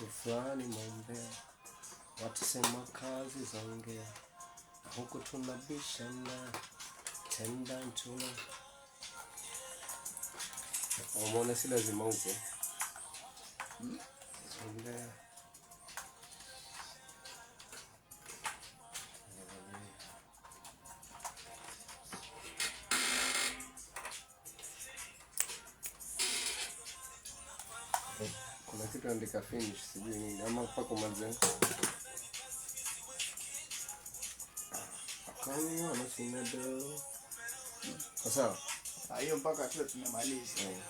Vitu fulani maombea, watasema kazi zaongea, na huku tunabishana tenda tuna. Umeona, si lazima huko Ongea. Kuna kitu andika finish, sijui nini ama mpaka umalize. Akaniona sina do. Sawa. Ah, hiyo mpaka tuwe tumemaliza. Then.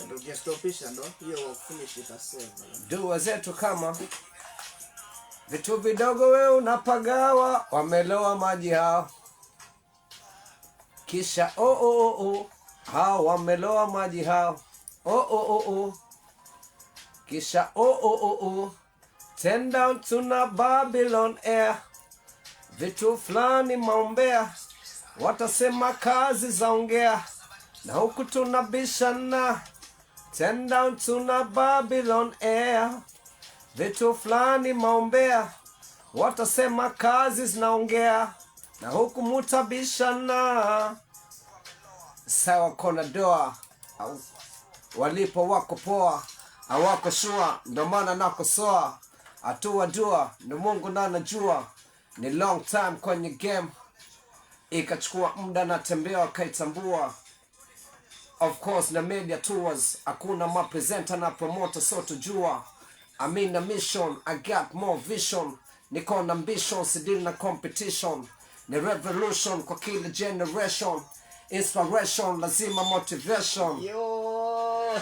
Ndio ukistopisha ndo hiyo finish itasave. Dua zetu kama vitu vidogo, we unapagawa, wameloa maji hao, kisha oh, oh, oh, oh. Hao wameloa maji hao, oh, oh, oh, oh. Kisha oh, oh, oh, oh. Ten down tuna Babylon Air, vitu fulani maombea, watasema kazi zaongea, na huku tunabishana. Ten down tuna Babylon Air, vitu fulani maombea, watasema kazi zinaongea, na huku mutabishana. Sawa kona doa au walipo wako poa, hawako shua, ndo maana nakosoa hatua dua, ndo Mungu na najua ni long time kwenye game, ikachukua muda natembea wakaitambua. Of course na media tours, hakuna mapresenter na promoter, so tujua I'm in a mission, I got more vision, niko na ambition, sidili na competition, ni revolution kwa kila generation, inspiration lazima motivation. Yo.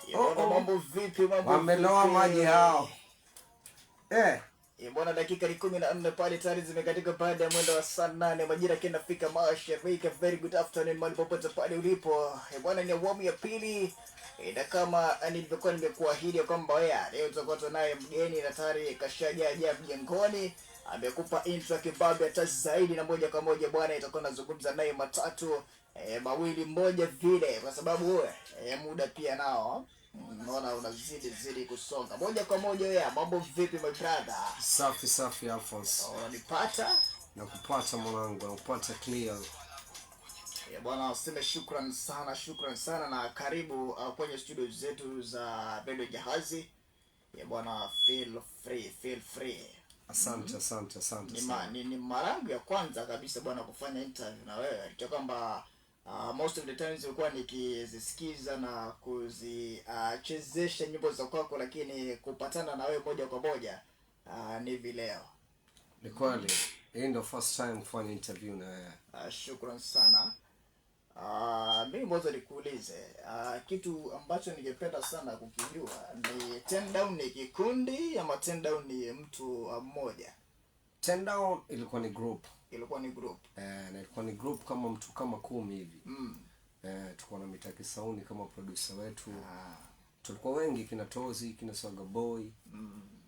Yo, Oh, oh. mambo vipi? Mambo Wameloa vipi? maji hao. Bwana, dakika ni 14 pale tayari zimekatika baada ya mwendo wa saa 8 majira yakiwa Afrika Mashariki. Very good afternoon mahali popote pale ulipo. Bwana, ni awamu ya pili. Na kama nilivyokuwa nimekuahidi ya kwamba leo tutakuwa tunaye mgeni na tayari kashajaa jaa mjengoni. Amekupa intro ya kibabe hata zaidi, na moja kwa moja bwana itakuwa nazungumza naye matatu mawili moja vile, kwa sababu muda pia nao naona unazidi zidi kusonga. Moja kwa moja ya mambo vipi my brother? Safi safi Alphonse. Unanipata? Nakupata mwanangu, nakupata clear. Bwana, useme shukran sana, shukran sana na karibu kwenye studio zetu za Radio Jahazi. Bwana, feel free, feel free. Asante, asante, asante Ni, sana. ni mara yangu ya kwanza kabisa bwana kufanya interview na wewe. Licha kwamba most of the times nilikuwa nikizisikiza na kuzichezesha nyimbo za kwako, lakini kupatana na wewe moja kwa moja ni hivi leo. Ni kweli. Hii ndio first time kufanya interview na wewe. Shukran sana. Mimi mwanzo nikuulize kitu ambacho ningependa sana kukijua ni Ten Down ni kikundi ama Ten Down ni mtu mmoja? Ten Down ilikuwa ni group. Ilikuwa ni group. Na ilikuwa ni group kama mtu kama 10 hivi. Tulikuwa na Mitaki Sauni kama producer wetu. Tulikuwa wengi, kina Tozi, kina Swaga Boy.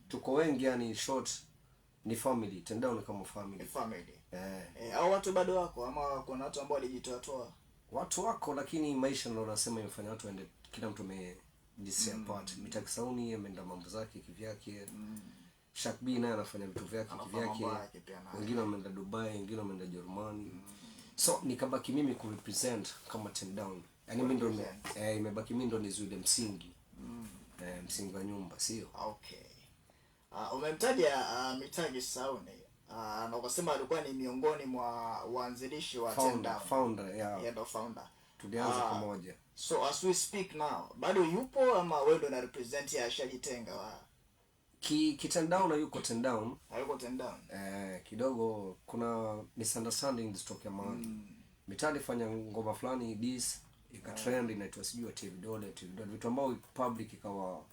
Tuko wengi, yani short ni family. Ten Down ni kama family. Ni family. Au watu bado wako ama kuna watu ambao walijitoa toa? Watu wako, lakini maisha ndio nasema imefanya watu waende, kila mtu amejisia apart. Mitaki Sauni ameenda mambo zake kivyake. Shak B naye anafanya vitu vyake Anafanya kivyake. mambo yake pia naye. Wengine wameenda Dubai, wengine wameenda Jerumani. So nikabaki mimi kurepresent kama Ten Down. Yaani mimi ndo Represent. imebaki mimi ndo nizuile msingi. Msingi wa nyumba, sio? Okay. Umemtaja Mitaki Sauni. Na ukasema alikuwa ni miongoni mwa waanzilishi wa Ten Founder, Down. founder, yeah. Yeye ndo founder. Tulianza pamoja. So as we speak now, bado yupo ama wewe ndo una represent ya ashajitenga wa? Ki Ten Down na yuko Ten Down. Hayuko Ten Down. Kidogo kuna misunderstanding zilitokea mahali. Mitali fanya ngoma fulani diss ika trend inaitwa sijui ati vidole, ati vidole, vitu ambavyo public ikawa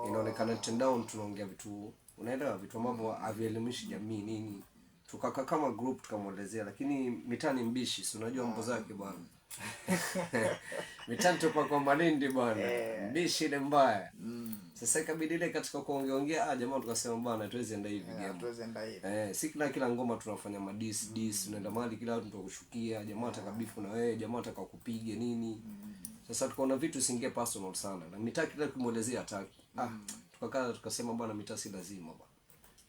inaonekana Ten Down tunaongea vitu, unaelewa, vitu ambavyo havielimishi jamii nini. Tukakaa kama group tukamwelezea, lakini Mitani mbishi, si unajua mambo zake bwana. Mitani tupa kwa Malindi bwana. Mbishi ile mbaya. Sasa ikabidi ile katika kuongeongea, jamaa tukasema bwana tuweze enda hivi game. Tuweze enda hivi. Si kila ngoma tunafanya madis, dis, unaenda mahali kila mtu atakushukia, jamaa atakabifu na wewe, jamaa atakakupige nini. Sasa tukaona vitu singie personal sana na mitaa kila kumwelezea hataki. Tukakaa tukasema bwana, mitaa si lazima bwana,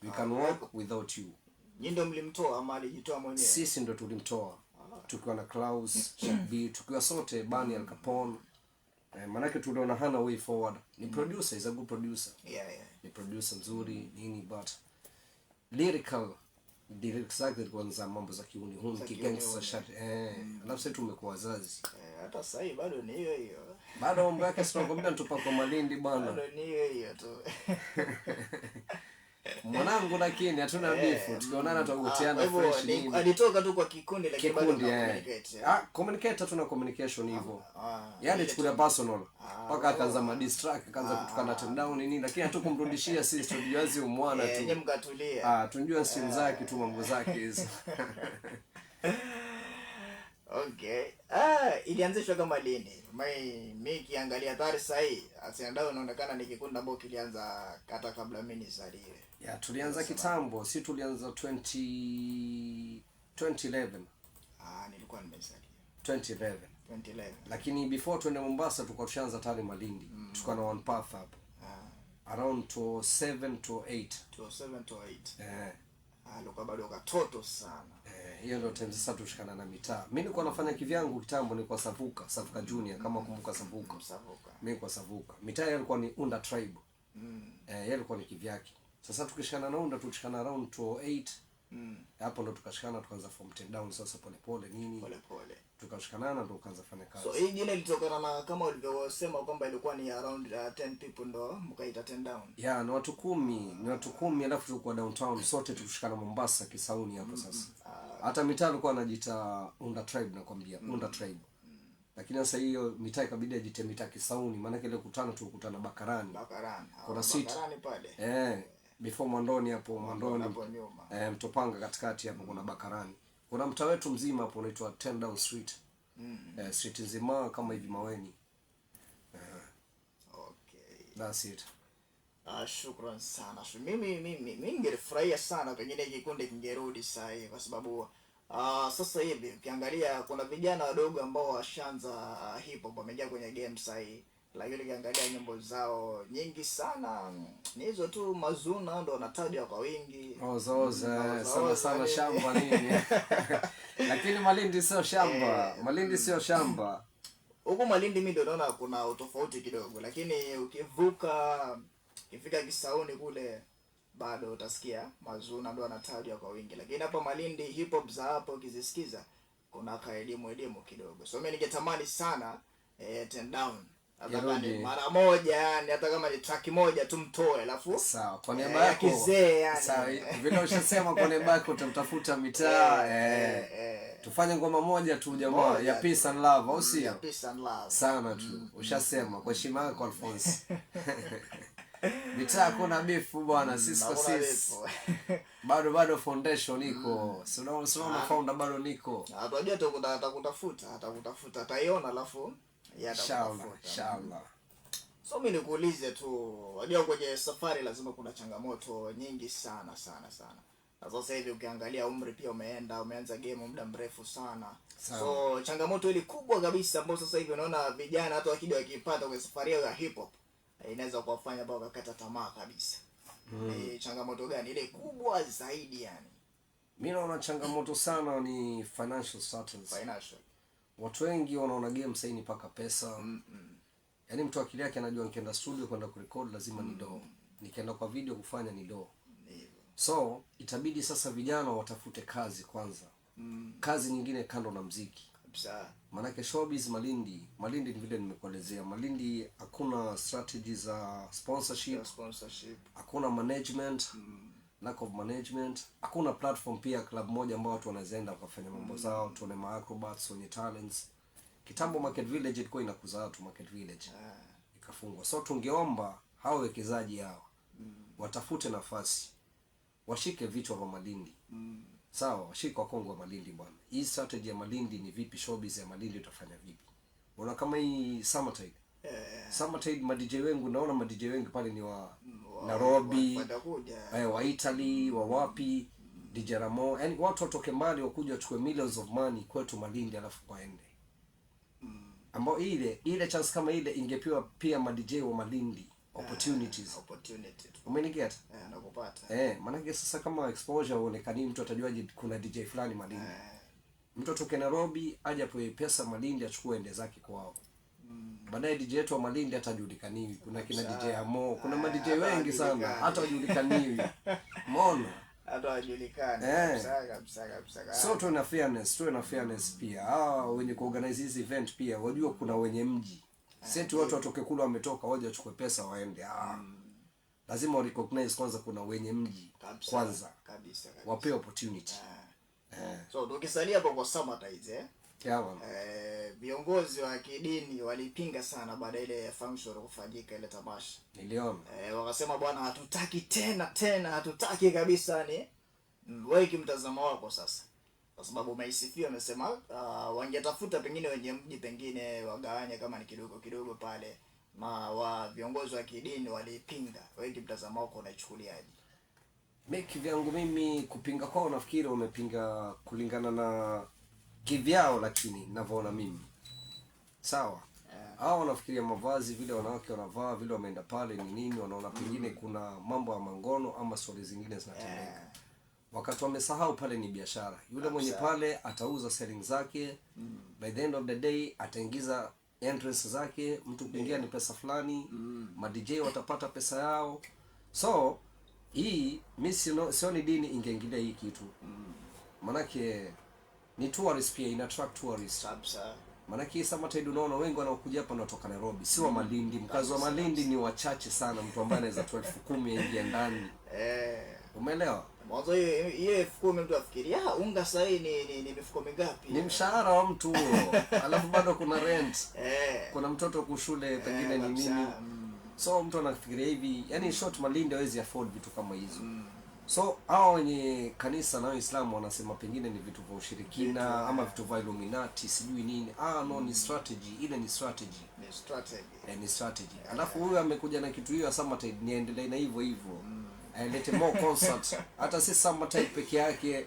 we can work without you. Nyinyi ndio mlimtoa ama alijitoa mwenyewe? Sisi ndo tulimtoa tukiwa na Klaus Shakbi, tukiwa sote Bani Al Capone. Manake tuliona hana way forward. Ni producer, is a good producer, ni producer mzuri nini, but lyrical lyrics zake zilikuwa za mambo za kiuni huni Za kigangster kiuni. shit alafu sasa tumekuwa wazazi. Eh, hata sasa hivi bado ni hiyo hiyo. Bado mambo yake sinakwambia nitupa kwa Malindi bwana. Bado ni hiyo hiyo tu. Mwanangu, lakini hatuna bifu, tukionana tutagoteana Kwa hivyo fresh nini. alitoka tu kwa kikundi lakini bado Kikundi mna eh. communicate, eh. Communicate, hatuna communication hivyo. Ah, Yeye alichukulia personal mpaka akaanza madistrack, akaanza kutukana ten down nini, lakini hatukumrudishia sisi, tulijuazi umwana eh, nyinyi tu. mkatulia. Tunjua simu zake tu, mambo zake hizo. Okay. Ilianzishwa kama lini? Mi kiangalia tayari sasa hii Asiandao inaonekana ni kikundi ambacho kilianza hata kabla mimi nizaliwe. Ya, tulianza kitambo, si tulianza 2011. Nilikuwa nimezaliwa. 2011. 2011. Lakini before tuende Mombasa tulikuwa tushaanza tayari Malindi. Tulikuwa na one path hapo. Around 2007 to 8. 2007 to 8. Eh. Alikuwa bado katoto sana. Hiyo ndio time sasa tushikana na mitaa. Mimi nilikuwa nafanya kivyangu kitambo, nilikuwa Savuka, Savuka Junior kama kumbuka Savuka. Savuka. Mimi nilikuwa Savuka. Mitaa yeye alikuwa ni Unda Tribe. Yeye alikuwa ni kivyake. Sasa tukishikana na Unda tulishikana around 2008. Hapo ndo tukashikana tukaanza form 10 down sasa pole pole nini. Pole pole. Tukashikanana ndo tukaanza fanya kazi. So hii jina ilitokana na kama ulivyosema kwamba ilikuwa ni around 10 people ndo mkaita 10 down. Ya, ni watu 10, ni watu 10 alafu tulikuwa downtown sote tukishikana Mombasa Kisauni hapo sasa. Hata mitaa alikuwa anajiita Unda Tribe nakwambia, Unda Tribe. Lakini sasa hiyo mitaa ikabidi ajite mitaa Kisauni, maana ile kutana tulikutana Bakarani. Bakarani. Kuna seat. Bakarani pale. Before Mwandoni hapo, Mwandoni. Hapo nyuma. Mtopanga katikati hapo kuna Bakarani. Kuna mtaa wetu mzima hapo unaitwa 10 Down Street. Street nzima kama hivi Maweni. Okay. That's it. Shukran sana. Mimi ningefurahia sana pengine kikundi kingerudi saa hii kwa sababu sasa hivi ukiangalia kuna vijana wadogo ambao washaanza hip hop wameingia kwenye game saa hii, lakini ukiangalia nyimbo zao nyingi sana ni hizo tu mazuna ndo wanatajwa kwa wingi. Oza oza, Oza, sana oza, sana nini. shamba nini. Lakini Malindi sio shamba. Malindi sio shamba. Huku Malindi mimi ndio naona kuna utofauti kidogo, lakini ukivuka ukifika Kisauni kule bado utasikia mazuna ndo anatajwa kwa wingi, lakini hapa Malindi hip hop za hapo ukizisikiza kuna kaelimu elimu kidogo. So mimi ningetamani sana ten down hata kama ni Irudi. mara moja, yani hata kama ni track moja tu mtoe, alafu Sawa, kwa niaba ya yako. kizee yani. Sawa, vile ushasema kwa niaba yako utamtafuta mitaa. Tufanye ngoma moja tu jamaa Moja ya tu. peace and love, au sio? Ya peace and love. Sana tu. Ushasema kwa heshima yako Alphonse. Mitaa kuna bifu bwana, sisi kwa Hakuna sisi. bifu. Bado foundation iko. Si unaona founder bado niko. Atajua atakutafuta, atakutafuta, ataiona alafu yeye Inshallah, atakutafuta. inshallah. So mimi nikuulize tu, unajua kwenye safari lazima kuna changamoto nyingi sana sana sana. Na sasa hivi ukiangalia umri pia umeenda, umeanza game muda mrefu sana. Sawa. So changamoto ile kubwa kabisa ambayo sasa hivi unaona vijana hata wakija wakipata kwenye safari yao ya hip hop inaweza kuwafanya mpaka wakakata tamaa kabisa. Changamoto gani ile kubwa zaidi yani? Mimi naona changamoto sana ni financial status. Financial. Watu wengi wanaona game sasa ni paka pesa. Yaani mtu akili yake anajua nikienda studio kwenda kurecord lazima ni do. Nikienda kwa video kufanya ni do. Ni hivyo. So itabidi sasa vijana watafute kazi kwanza. Kazi nyingine kando na mziki. Kabisa. Manake showbiz Malindi, Malindi ni vile nimekuelezea. Malindi hakuna strategy za sponsorship, Ya sponsorship. hakuna management, lack of management, hakuna platform pia club moja ambao watu wanaweza enda wakafanya mambo zao, tuone ma acrobats wenye talents. Kitambo Market Village ilikuwa inakuza watu Market Village. Ikafungwa. So tungeomba hao wekezaji hao watafute nafasi, washike vichwa vya Malindi. Sawa, washike wakongwe wa Malindi bwana. Hii strategy ya Malindi ni vipi? Showbiz ya Malindi utafanya vipi? Unaona kama hii Summertide. Summertide ma DJ wengi, naona ma DJ wengi pale ni wa Nairobi, Watakuja. wa Italy, wa wapi, DJ Ramo, yani watu watoke mbali wakuja wachukue millions of money kwetu Malindi alafu waende. Ambao ile chance kama ile ingepewa pia ma DJ wa Malindi opportunities. Opportunity tu. Umeniget? Eh, nakupata. Eh, maanake sasa kama exposure huonekani, mtu atajuaje kuna DJ fulani Malindi? Mtu atoke Nairobi aje apewe pesa Malindi, achukue ende zake kwao. Baadaye DJ yetu wa Malindi hatajulikaniwi. Kuna kina DJ Amo, kuna ma DJ hata wengi sana hawajulikani. hata wajulikaniwi. Umeona? Hata wajulikani. Eh. Kabisa kabisa kabisa. So tuwe na fairness pia. Hawa wenye kuorganize hizi event pia wajua kuna wenye mji. Si tu watu watoke kule wametoka waje wachukue pesa waende. Ah. Lazima wa recognize kwanza kuna wenye mji Kabisa. kwanza. Kabisa kabisa. Wapewe opportunity. Eh. So tukisalia hapo kwa Summertides, eh. Yeah, man. Eh, viongozi wa kidini walipinga sana baada ya ile function kufanyika, ile tamasha. Niliona. Eh, wakasema bwana, hatutaki tena tena, hatutaki kabisa. Ni wewe kimtazamo wako sasa, kwa sababu umeisifia, amesema wangetafuta pengine wenye mji pengine wagawanye kama ni kidogo kidogo pale, na wa viongozi wa kidini waliipinga. Wewe kimtazamo wako unaichukuliaje? Mi kivyangu mimi kupinga kwao nafikiri wamepinga kulingana na kivyao, lakini ninavyoona mimi sawa. Hao wanafikiria mavazi, vile wanawake wanavaa, vile wameenda pale ni nini, wanaona pengine kuna mambo ya mangono ama stori zingine zinatendeka, wakati wamesahau pale ni biashara. Yule mwenye pale atauza selling zake, by the end of the day ataingiza entrance zake, mtu kuingia ni pesa fulani, ma DJ watapata pesa yao. So hii mi sioni dini ingeingilia hii kitu, manake ni tourist pia, ina attract tourist. Manake hii Summertide unaona wengi wanaokuja hapa wanatoka Nairobi, si wa Malindi. Mkazi wa Malindi ni wachache sana, mtu ambaye anaweza toa 10,000 aingie ndani. Umeelewa? Mwanzo hiyo hiyo 10,000 mtu afikiria, ah, unga sahii ni mifuko mingapi? Ni mshahara wa mtu huo, alafu bado kuna rent, kuna mtoto kushule pengine ni nini. So mtu anafikiria hivi, yani short, Malindi hawezi afford vitu kama hizo. So hawa wenye kanisa na Waislamu wanasema pengine ni vitu vya ushirikina ama vitu vya Illuminati sijui nini. Ah, no, ni strategy, ile ni strategy. Ni strategy. Eh, ni strategy. Alafu huyu amekuja na kitu hiyo ya Summertide, niendelee na hivyo hivyo. Ailete more concert. Hata si Summertide peke yake.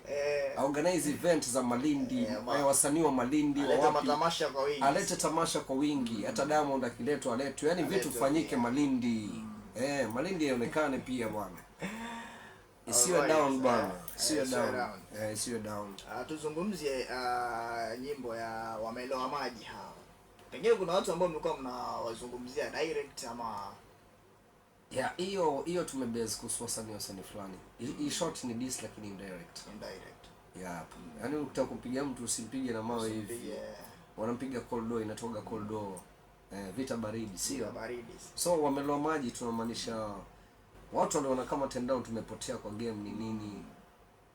Organize event za Malindi, wasanii wa Malindi, wa Alete wapi. matamasha kwa wingi. Alete tamasha kwa wingi. Hata Diamond akiletwa aletwe. Yaani vitu Aletwe fanyike pia. Malindi. Eh, Malindi ionekane pia bwana. Isiwe down bwana. Isiwe Isiwe down. down. Eh, isiwe down. Tuzungumzie nyimbo ya wameloa maji hawa. Pengine kuna watu ambao mlikuwa mnawazungumzia direct ama? Yeah, hiyo hiyo tumebase kuhusu wasanii fulani. Hii short ni diss lakini indirect. Indirect. Yeah. Yaani ukitaka kumpiga mtu usimpige na mawe hivi. Usipige. Wanampiga cold door, inatoka cold door. Eh, vita baridi, sio? Baridi. So wameloa maji tunamaanisha watu waliona kama Ten Down tumepotea kwa game ni nini.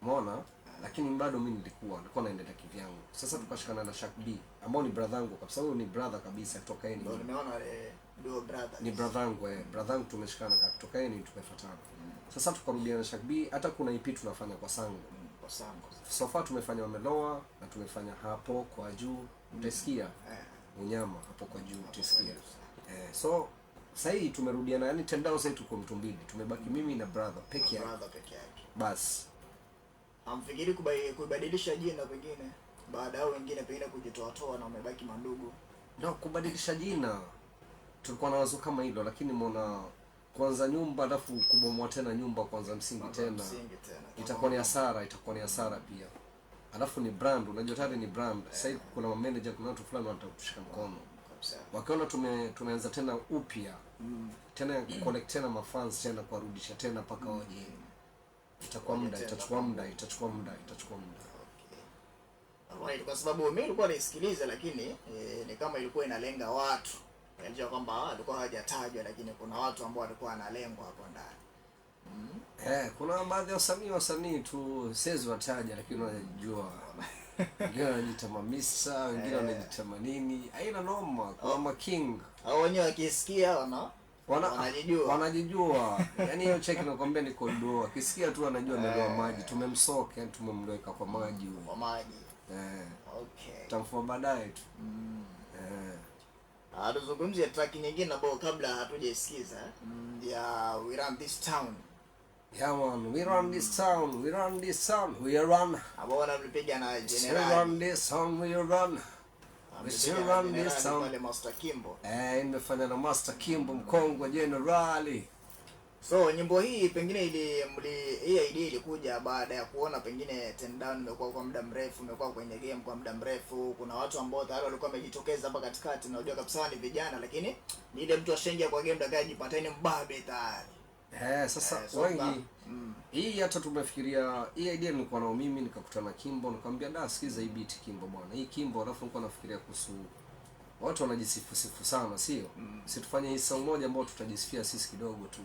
Umeona? Lakini bado mimi nilikuwa naendelea kivyangu. Sasa tukashikana na Shak B ambao ni brother yangu kabisa. Huyo ni brother kabisa kutoka yeye Ndio nimeona wale duo brothers. Ni brother yangu, eh, brother yangu tumeshikana kutoka yeye ni tumefuatana. Sasa tukarudia na Shak B, hata kuna EP tunafanya kwa Sango. Kwa Sango. So far tumefanya wameloa na tumefanya hapo kwa juu, utaisikia unyama hapo kwa juu utaisikia. Eh, so sasa hii tumerudiana, yani Ten Down sasa tuko mtu mbili, tumebaki mimi na brother peke yake. Brother peke yake. Bas. Hamfikiri kuibadilisha jina pengine baada ya wengine pengine kujitoatoa na umebaki mandugu? No, kubadilisha jina tulikuwa na wazo kama hilo, lakini muona kwanza nyumba alafu kubomoa tena nyumba kwanza msingi tena Msingi tena. Itakuwa ni hasara, itakuwa ni hasara pia. Alafu ni brand, unajua tayari ni brand. Sasa hivi kuna manager, kuna watu fulani wanataka kutushika mkono. Wakiona tumeanza tena upya tena collect tena mafans tena kuwarudisha tena mpaka waje, itakuwa muda, tena. itachukua muda, itachukua muda, itachukua muda. Okay. Alright, kwa sababu mimi nilikuwa naisikiliza lakini ni kama ilikuwa inalenga watu. Najua kwamba walikuwa hawajatajwa lakini kuna watu ambao walikuwa wanalengwa hapo ndani. Eh, kuna baadhi ya wasanii tu siwezi wataja lakini wanajua. Wengine wanajiita mamisa, wengine wanajiita manini. Haina noma, kuna ma king. Hao wenyewe wakisikia wanajijua. Wanajijua. Yaani hiyo cheki nakwambia ni cold war. Akisikia tu anajua ameloa maji. Tumemsoak, yani tumemloweka kwa maji huyo. Kwa maji. Eh. Okay. Tutamfua baadaye tu. Eh. Tuzungumzie track nyingine ambayo kabla hatujaisikiza, ya We Run This Town. Yeah man, we run this town, we run this town, we run. Ambao wanampiga na We General. run this town, we run. We still Amefanya na run this Jenerali town. Pale Master Kimbo. Eh, nimefanya na Master Kimbo, mkongwe, jenerali. So nyimbo hii pengine ili mli hii idea ilikuja baada ya kuona pengine Ten Down imekuwa kwa muda mrefu, imekuwa kwenye game kwa muda mrefu. Kuna watu ambao tayari walikuwa wamejitokeza hapa katikati, na unajua kabisa ni vijana, lakini ni ile mtu ashaingia kwa game dakika jipateni mbabe tayari. Eh, sasa Eh, so wengi hii hata tumefikiria hii idea nilikuwa nao mimi, nikakutana na Kimbo, nikamwambia, "Da, sikiza hii beat, Kimbo bwana." Hii Kimbo, alafu nilikuwa nafikiria kuhusu watu wanajisifu sifu sana, sio? Si tufanye hii song moja ambayo tutajisifia sisi kidogo tu.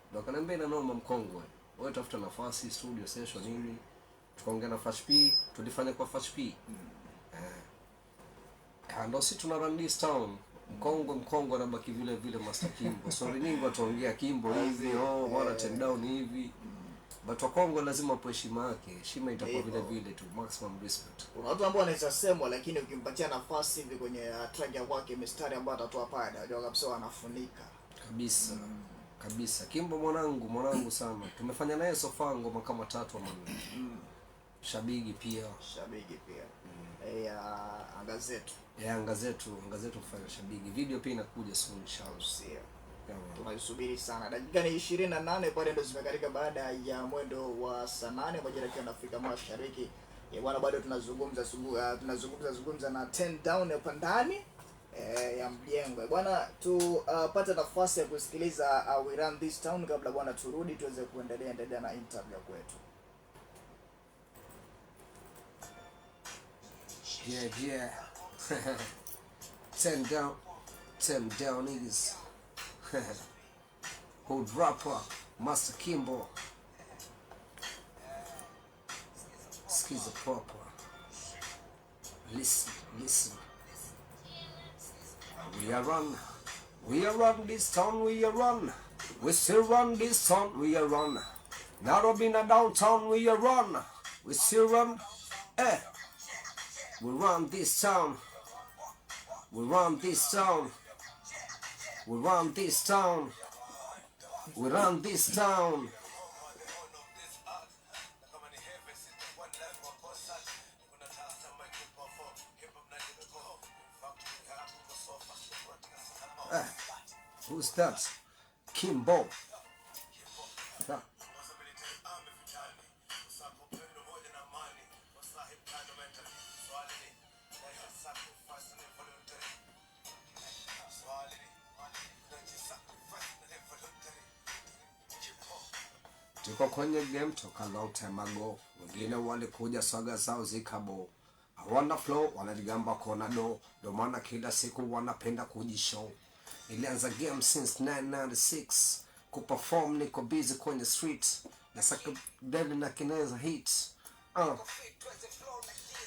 Ndio akaniambia, "Ina noma, mkongwe. Wewe tafuta nafasi studio session nini." Tukaongea na Fash P, tulifanya kwa Fash P. Eh. Ndio si tuna run this town. Mkongwe, mkongwe anabaki vile vile, Master Kimbo. Sorry nyingi watu waongea Kimbo hivi, oh, bwana Ten Down hivi. But wakongwe lazima po heshima yake. Heshima itakuwa vile vile tu, maximum respect. Kuna watu ambao wanaweza semwa, lakini ukimpatia nafasi hivi kwenye track ya kwake, mistari ambayo atatoa pale, unajua kabisa wanafunika. Kabisa. Kabisa. Kimbo mwanangu, mwanangu sana. Tumefanya naye so far ngoma kama tatu ama nne. Shabigi pia. Shabiki pia. Ya anga zetu. Ya anga zetu, anga zetu kufanya Shabigi. Video pia inakuja soon inshallah. Sio. Yeah, man. Tunaisubiri sana. Dakika ni 28 pale ndo zimekatika baada ya mwendo wa saa 8 majira yakiwa Afrika Mashariki. Ya bwana, bado tunazungumza tunazungumza zungumza na Ten Down hapa ndani ya mjengo. Bwana, tupate nafasi ya kusikiliza We Run This Town kabla bwana turudi tuweze kuendelea endelea na interview kwetu. Yeah. Ten down, ten down niggas. Hood rapper, Master Kimbo. Skiza proper. Listen, listen. We are run, we are run this town, we are run. We still run this town, we are run. Nairobi na downtown, we are run. We still run, eh. We run this town. We run this town. We run this town. We run this town. Who's that? Kimbo. Ah. Tuko kwenye game toka long time ago, wengine walikuja swaga zao zikabo, hawana flow, wanajigamba kona do, ndo maana kila siku wanapenda kujishow. Nilianza game since 996 kuperform, niko busy kwenye street na saka deli na kineza hit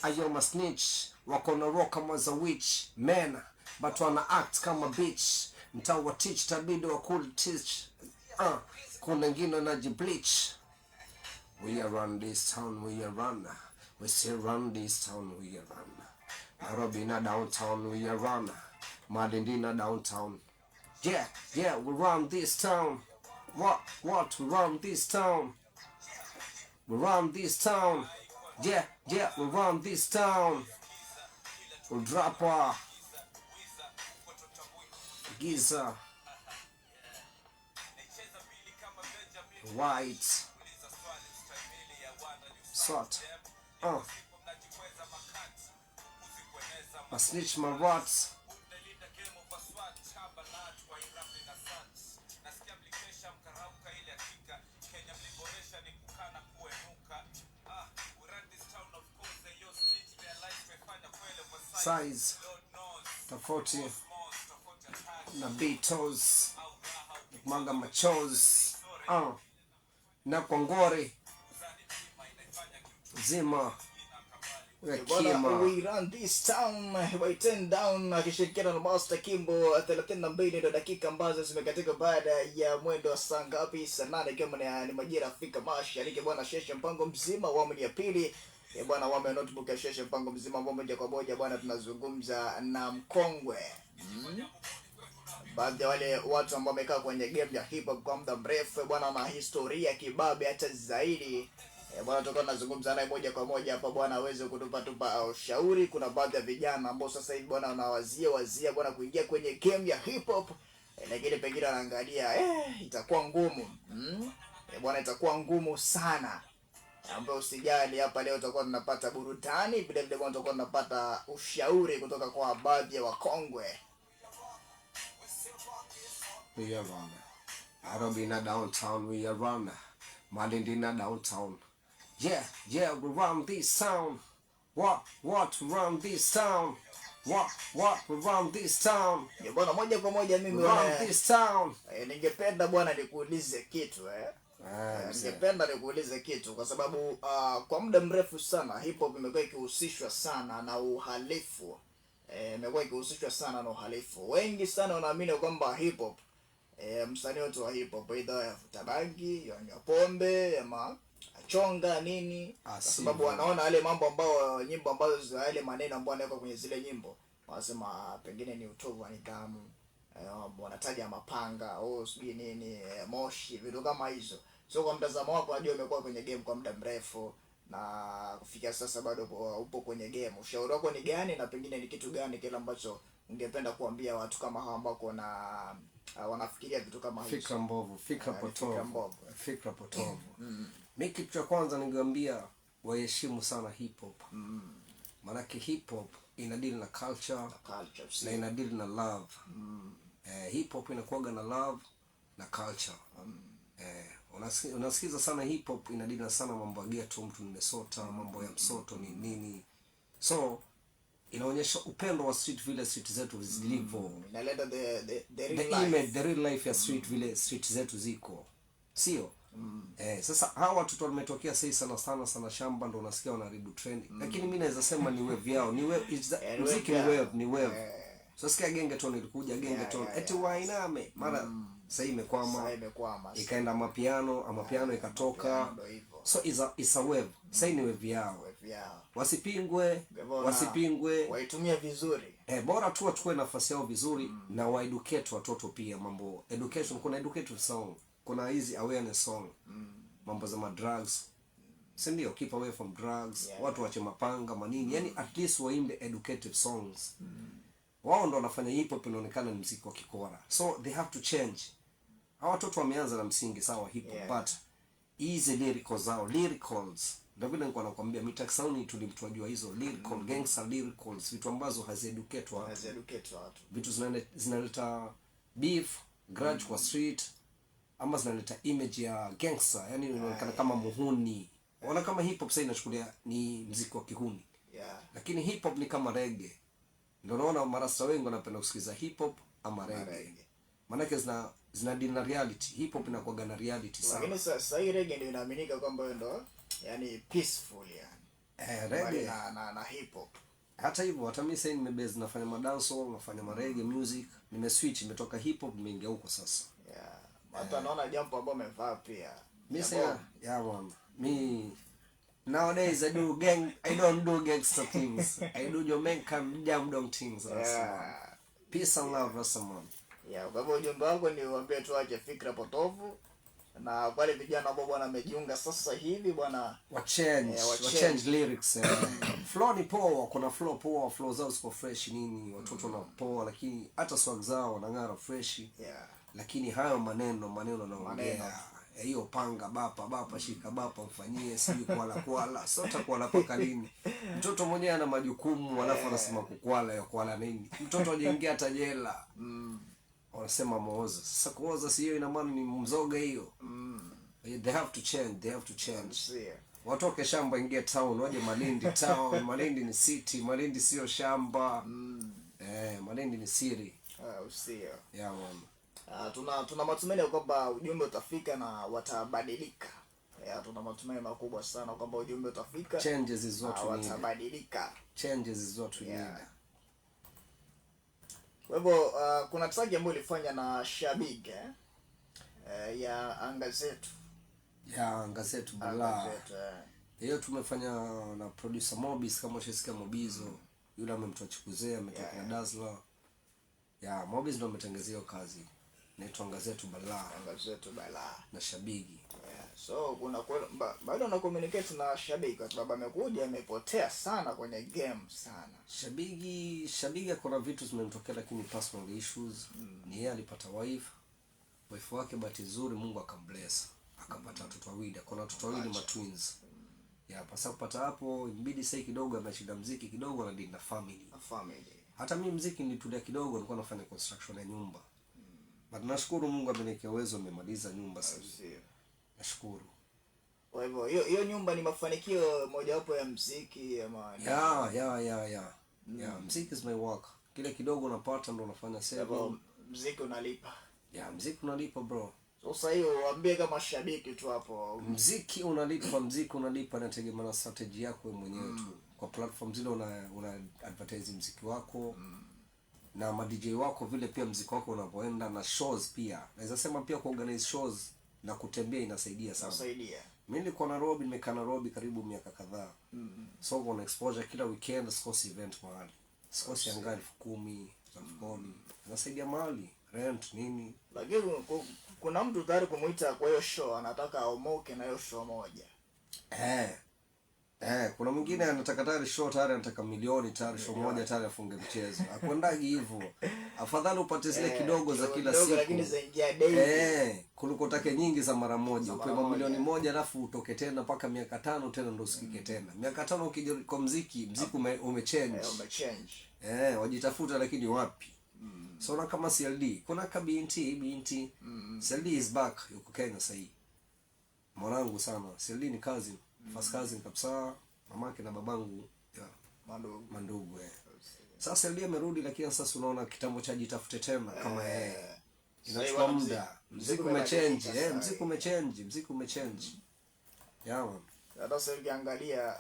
Ayo ma snitch wako na rock kama za witch man, but wana act kama bitch. Mtawa teach tabidi wa cool teach kuna wengine wanajibleach. We are run this town, we are run. We still run this town, we are run. Nairobi na downtown, we are run. Malindi na downtown. Yeah, we run this town. What, we run this town. We run this town. Yeah, we run this town. We drop our Giza. White. Sort. I snitch my rats. Size tofauti na Beatles, mwanga machozi na kwa zima ya Bwana, kima. We Run This Town by Ten Down akishirikiana na Master Kimbo. 32 ndio dakika ambazo zimekatika baada ya mwendo wa saa ngapi? Saa 8 ikiwa ni majira Afrika Mashariki. Bwana, Sheshe mpango mzima awamu ya pili. Bwana, awamu ya notebook ya Sheshe mpango mzima ambao moja kwa moja bwana tunazungumza na mkongwe, Baadhi ya wale watu ambao wamekaa kwenye game ya hip hop kwa muda mrefu bwana, na historia kibabe hata zaidi. Bwana tutakuwa tunazungumza naye moja kwa moja hapa bwana aweze kutupa tupa ushauri. Kuna baadhi ya vijana ambao sasa hivi bwana wanawazia wazia bwana kuingia kwenye game ya hip hop, lakini pengine wanaangalia itakuwa ngumu. Bwana itakuwa ngumu sana. Ambayo usijali, hapa leo tutakuwa tunapata burudani, vile vile bwana tutakuwa tunapata ushauri kutoka kwa baadhi ya wakongwe. We are run. Nairobi na downtown, we are run. Malindi na downtown. Yeah, yeah, we run this town. What, run this town? What, we run this town. Ya bwana, moja kwa moja mimi We run bwana, this town. Ningependa bwana nikuulize kitu Ah, mzee. Ningependa nikuulize kitu kwa sababu kwa muda mrefu sana hip hop imekuwa ikihusishwa sana na uhalifu. Imekuwa ikihusishwa sana na uhalifu. Wengi sana wanaamini kwamba hip hop, msanii wote wa hip hop either yavuta bangi, yanywa pombe, ama achonga nini, kwa sababu Sivyo. wanaona yale mambo ambao nyimbo ambazo yale maneno ambayo yanawekwa kwenye zile nyimbo, wanasema pengine ni utovu wa nidhamu. Wanataja mapanga, oh sijui nini, moshi, vitu kama hizo. So kwa mtazamo wako, najua umekuwa kwenye game kwa muda mrefu na kufikia sasa bado upo kwenye game, ushauri wako ni gani, na pengine ni kitu gani kile ambacho ungependa kuambia watu kama hao ambao wana wanafikiria vitu kama hizo? Fikra mbovu, fikra Ni fikra potovu, mbovu. Fikra potovu. Mi kitu cha kwanza ningeambia waheshimu sana hip hop. Maanake hip hop ina deal na culture, Culture, na si. ina deal na love. Hip hop inakuwaga na love na culture. Unasikiza sana hip hop ina deal na sana mambo ya ghetto, mtu nimesota, mambo ya msoto ni nini. So inaonyesha upendo wa street vile street zetu zilivyo. Inaleta the real The life. image, the real life ya street vile street zetu ziko, sio? Sasa hawa watoto wametokea sasa sana sana sana shamba, ndo unasikia wanaharibu trend, lakini mi naweza sema ni wave yao, ni wave, it's the, Eh, ni muziki ni wave yao. wave, ni wave. So sikia gengetone ilikuja, gengetone eti wainame mara sasa imekwama, Sasa imekwama. ikaenda mapiano, amapiano ikatoka, Ndo hivyo. So it's a wave. Sasa ni wave yao, Wave yao. wasipingwe, Kwa hivyo wasipingwe. Waitumie vizuri. Bora tu wachukue nafasi yao vizuri na waeducate watoto pia, mambo education. Kuna educative song, kuna hizi awareness song, mambo za madrugs, si ndio? Keep away from drugs, watu wache mapanga manini, yani at least waimbe educative songs. Wao ndo wanafanya hip hop inaonekana ni mziki wa kikora, so they have to change. Hawa watoto wameanza na msingi sawa hip hop, but hizi lyrical zao, lyricals, ndio vile nilikuwa nakwambia mitaxauni tulimtwajua hizo lyrical, gangster lyricals, vitu ambazo hazieducate watu, Hazieducate watu. Vitu zinaleta beef, grudge kwa street, ama zinaleta image ya gangster, yani inaonekana kama muhuni. Ona kama hip hop sasa inachukulia ni mziki wa kihuni, lakini hip hop ni kama reggae. Ndio naona marasta wengi wanapenda kusikiza hip hop ama reggae, Reggae. maanake zina deal na reality. Hip hop inakuwaga na reality sana. Lakini sasa hii reggae ndio inaaminika kwamba hiyo ndo yani peaceful yani. Reggae Mbali na hip hop. Hata hivyo, hata mimi sasa nimebase, nafanya madancehall, nafanya ma reggae music, nimeswitch, nimetoka hip hop nimeingia huko sasa. Yeah. Hata naona jambo ambao amevaa pia. Mi Jambo- sasa, yeah man, me nowadays I don't do gangster things, I do Jamaican jam down things, Rasta man. Peace and love, Rasta man. Yeah, kwa hivyo ujumbe wako ni uambie tu ache fikra potofu, na wale vijana ambao bwana amejiunga sasa hivi bwana Wa change, Yeah, wa wa change. change lyrics. Flow ni poa, kuna flow poa, flow zao ziko fresh nini, watoto na poa, lakini hata swag zao wanang'ara fresh. Lakini hayo maneno maneno Maneno. naongea hiyo panga bapa bapa shika bapa mfanyie sijui kwala kwala sota kwala paka lini? Mtoto mwenyewe ana majukumu, alafu anasema kukwala ya kwala nini? Mtoto hajaingia hata jela, wanasema muoza. Sasa kuoza si hiyo ina maana ni mzoga hiyo? They have to change, they have to change. Sio. Watoke shamba, ingie town, waje Malindi town. Malindi ni city, Malindi sio shamba. Malindi ni siri. Ah, usio. Yeah, man. Tuna matumaini ya kwamba ujumbe utafika na watabadilika. Yeah, tuna matumaini makubwa sana kwamba ujumbe utafika Changes is what na we need. watabadilika. Changes is what we need. Kwa hivyo kuna track ambayo ilifanya na Shabig, eh? Ya anga zetu. Ya anga zetu Anga balaa. zetu, eh. Hiyo tumefanya na producer Mobis, kama ushasikia Mobizo, yule amemtoa Chikuzee, ametoka na Dazzler. Ya Mobis ndo ametengezea hiyo kazi, inaitwa anga zetu balaa Anga zetu balaa. na Shabigi. Yeah. So kuna bado na communicate na Shabiki kwa sababu amekuja amepotea sana kwenye game sana. Shabigi kuna vitu zimemtokea, lakini personal issues. Ni yeye alipata wife wake, bahati nzuri Mungu akambless akapata watoto wawili, akona watoto wawili ma twins. Ya pasa kupata hapo imbidi sasa kidogo ameshinda mziki kidogo na deal na family. Na family. Hata mimi mziki nilitulia kidogo, nilikuwa nafanya construction ya nyumba. But nashukuru Mungu ameniwekea uwezo, nimemaliza nyumba sasa. Sio. Nashukuru. Kwa hivyo hiyo nyumba ni mafanikio mojawapo ya mziki ama Yeah. Yeah, mziki is my work. Kile kidogo unapata ndo unafanya saving. Mziki unalipa. Yeah, mziki unalipa bro. Sasa hiyo waambie kama shabiki tu hapo. Mziki unalipa, mziki unalipa, inategemea na strategy yako wewe mwenyewe tu. Kwa platform zile una advertise mziki wako. Na ma DJ wako vile pia mziki wako unapoenda na shows pia. Naweza sema pia kuorganize shows na kutembea inasaidia sana. Inasaidia. Mimi nilikuwa Nairobi, nimekaa Nairobi karibu miaka kadhaa. So kuna exposure kila weekend, sikosi event mahali. Sikosi angaa 10,000 za mfukoni. Inasaidia mahali, rent nini. Lakini kuna mtu tayari kumuita kwa hiyo show, anataka aomoke na hiyo show moja. Kuna mwingine anataka tayari show, tayari anataka milioni, tayari show moja, tayari afunge mchezo. Hakwendagi hivyo. Afadhali upate zile kidogo za kila kidogo, siku. Lakini zaingia daily. Kuliko utake nyingi za mara moja. Mara Upewe milioni moja. moja alafu utoke tena mpaka miaka 5 tena ndo usikike tena. Miaka 5 ukija kwa mziki, mziki umechange. Umechange. Wajitafuta lakini wapi? So na kama CLD, kuna ka BNT. CLD is back, yuko Kenya sasa hivi. Mwanangu sana. CLD ni cousin, first cousin kabisa, mamake na babangu, yeah. Mandugu. Mandugu. Sasa CLD amerudi, lakini sasa unaona kitambo cha jitafute tena kama yeye. Inachukua muda. Mziki umechange, mziki umechange, mziki umechange. Yeah man. Hata sasa ukiangalia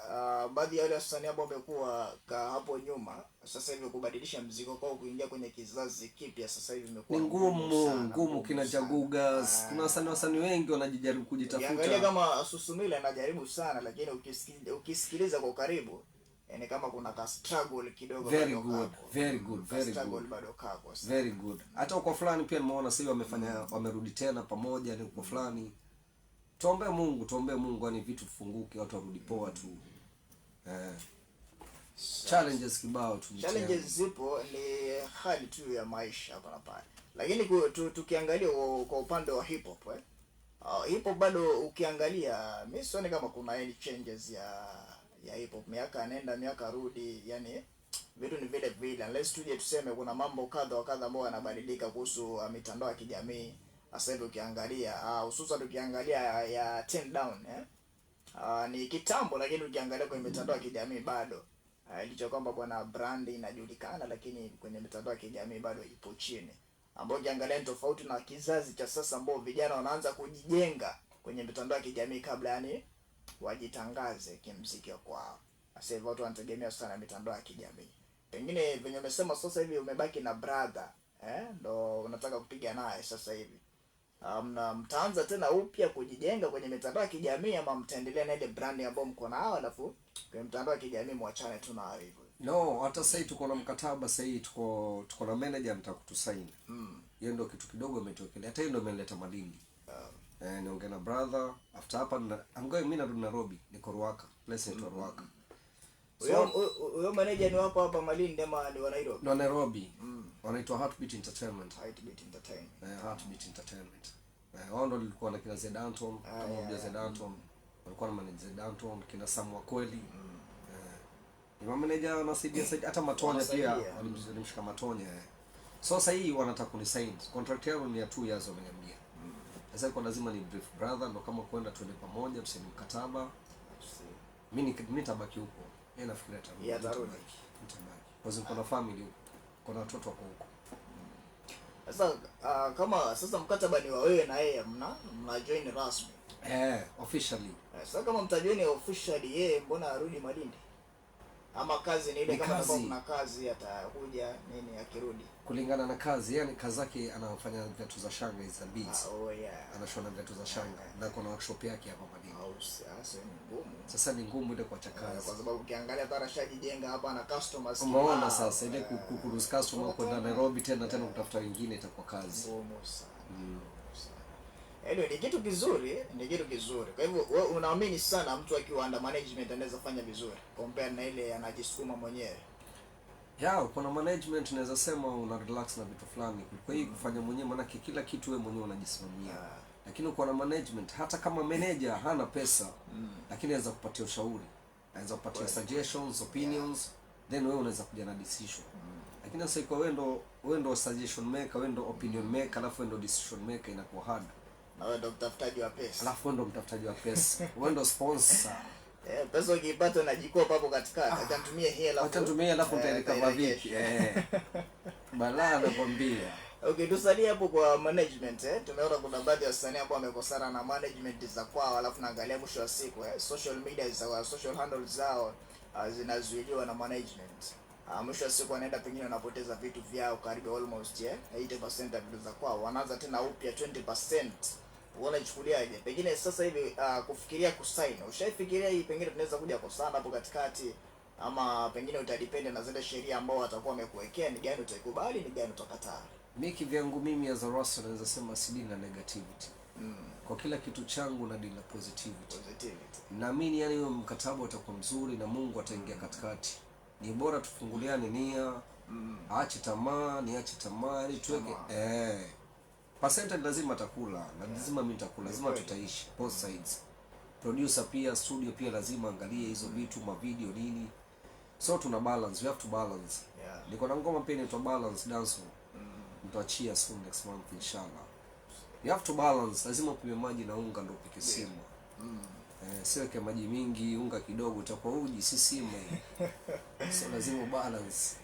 baadhi ya wale wasanii ambao wamekuwa hapo nyuma, sasa hivi kubadilisha mziki kwao kuingia kwenye kizazi kipya sasa hivi imekuwa ni ngumu, kina Jagugas. Kuna wasanii wengi wanajijaribu kujitafuta. Ukiangalia kama Susumila anajaribu sana, lakini ukisikiliza kwa ukaribu yani kama kuna ka struggle kidogo. Very good, very good, very struggle good. Bado kako. Very good. Hata uko fulani pia nimeona sasa wamefanya, wamerudi tena pamoja, ni uko fulani. Tuombe Mungu yani vitu vifunguke, watu warudi poa tu. Challenges kibao tu. Challenges zipo, ni hali tu ya maisha hapa na pale. Lakini tukiangalia kwa upande wa hip hop, hip hop bado ukiangalia mimi sioni kama kuna any changes ya hip hop. Miaka nenda miaka rudi, yani vitu ni vile vile. Unless tuje tuseme kuna mambo kadha wa kadha ambayo yanabadilika kuhusu mitandao ya kijamii. Sasa hivi ukiangalia hususan ukiangalia ya 10 down ni kitambo, lakini ukiangalia kwenye mitandao ya kijamii bado licha kwamba bwana brand inajulikana, lakini kwenye mitandao ya kijamii bado ipo chini, ambapo ukiangalia ni tofauti na kizazi cha sasa ambao vijana wanaanza kujijenga kwenye mitandao ya kijamii kabla yani wajitangaze kimziki kwao. Sasa hivi watu wanategemea sana mitandao ya kijamii. Pengine venye umesema sasa hivi umebaki na brother, ndo unataka kupiga naye sasa hivi. Mtaanza tena upya kujijenga kwenye mitandao ya kijamii ama mtaendelea na ile brand ambayo mko nayo alafu kwenye mitandao ya kijamii muachane tu nayo hivyo? No, hata sasa tuko na mkataba sasa hivi, tuko na manager anataka kutusign. Hiyo ndio kitu kidogo imetokelea. Hata hiyo ndio imeleta Malindi. Niongea na brother after hapa I'm going, mimi narudi Nairobi, niko Ruaka. Place inaitwa Ruaka. Huyo manager ni wako hapa Malindi ama ni wa Nairobi? Ni wa Nairobi. Wanaitwa Heartbeat Entertainment. Heartbeat Entertainment. Heartbeat Entertainment. Wao ndio walikuwa na kina Zed Anton, kama unajua Zed Anton. Walikuwa na manager Zed Anton, kina Sam wa kweli. Ni manager wanasaidia saidia hata Matonya pia, walimshika Matonya. So sasa hii wanataka kunisign. Contract yao ni ya 2 years wameniambia. Sasa kwa lazima ni brief brother ndo kama kwenda tuende pamoja tusaini mkataba. Mimi nitabaki huko. Yeye nafikiria atarudi. Atarudi. Nitabaki. Kwa sababu kuna family huko. Kuna watoto wako huko. Sasa kama sasa mkataba ni wa wewe na yeye, mna join rasmi. Officially. Sasa kama mtajoin officially, yeye mbona arudi Malindi? Ama kazi ni ile kama kuna kazi atakuja nini akirudi? Kulingana na kazi, yani kazi yake anafanya viatu za shanga hizi za beads. Anashona viatu za shanga na kuna workshop yake hapa Malindi. Sasa ni ngumu. Sasa ni ngumu ile kuacha kazi. Kwa sababu ukiangalia tarashajijenga hapa na customers. Umeona sasa ile kuruhusu customer kwenda Nairobi tena kutafuta wengine itakuwa kazi. Ngumu sana. Anyway, ni kitu kizuri, ni kitu kizuri. Kwa hivyo wewe unaamini sana mtu akiwa under management anaweza fanya vizuri compare na ile anajisukuma mwenyewe? Ya, uko na management unaweza sema una relax na vitu fulani kuliko hii kufanya mwenyewe, maanake kila kitu wewe mwenyewe unajisimamia. Lakini uko na management, hata kama manager hana pesa, lakini anaweza kupatia ushauri, anaweza kupatia suggestions, opinions, then wewe unaweza kuja na decision. Lakini sasa iko wewe ndo suggestion maker, wewe ndo opinion maker, alafu wewe ndo decision maker, inakuwa hard. Na wewe ndo mtafutaji wa pesa. Alafu wewe ndo mtafutaji wa pesa, wewe ndo sponsor. Eh, pesa ukiipata unajikopa hapo katikati. Acha nitumie hela. Acha nitumie alafu nitairecover vipi? Eh. Balaa nakwambia. Okay, tusalie hapo kwa management eh. Tumeona kuna baadhi ya wasanii ambao wamekosana na management za kwao, alafu naangalia mwisho wa siku social media za social handles zao zinazuiliwa na management. Mwisho wa siku wanaenda pengine wanapoteza vitu vyao karibu almost 80% ya vitu za kwao, wanaanza tena upya 20%. Unaichukuliaje? Pengine sasa hivi kufikiria kusign, ushaifikiria hii pengine tunaweza kuja kosana hapo katikati, ama pengine utadepend na zile sheria ambao watakuwa wamekuwekea, ni gani utaikubali, ni gani utakataa? Mi kivyangu mimi as a Rasta naweza sema sideal na negativity. Kwa kila kitu changu na deal na positivity. Positivity. Naamini yani huyo mkataba utakuwa mzuri na Mungu ataingia katikati. Ni bora tufunguliane nia, aache tamaa, niache tamaa, yani tuweke percentage lazima atakula na lazima mimi nitakula, lazima tutaishi both sides. Producer pia, studio pia lazima angalie hizo vitu, mavideo nini. So tuna balance, we have to balance. Niko na ngoma pia inaitwa Balance Dancehall. Nitaachia soon next month inshallah. You have to balance, lazima upime maji na unga ndio upike sima. Eh, siweke maji mingi, unga kidogo, utakuwa uji, si sima hiyo. So lazima balance.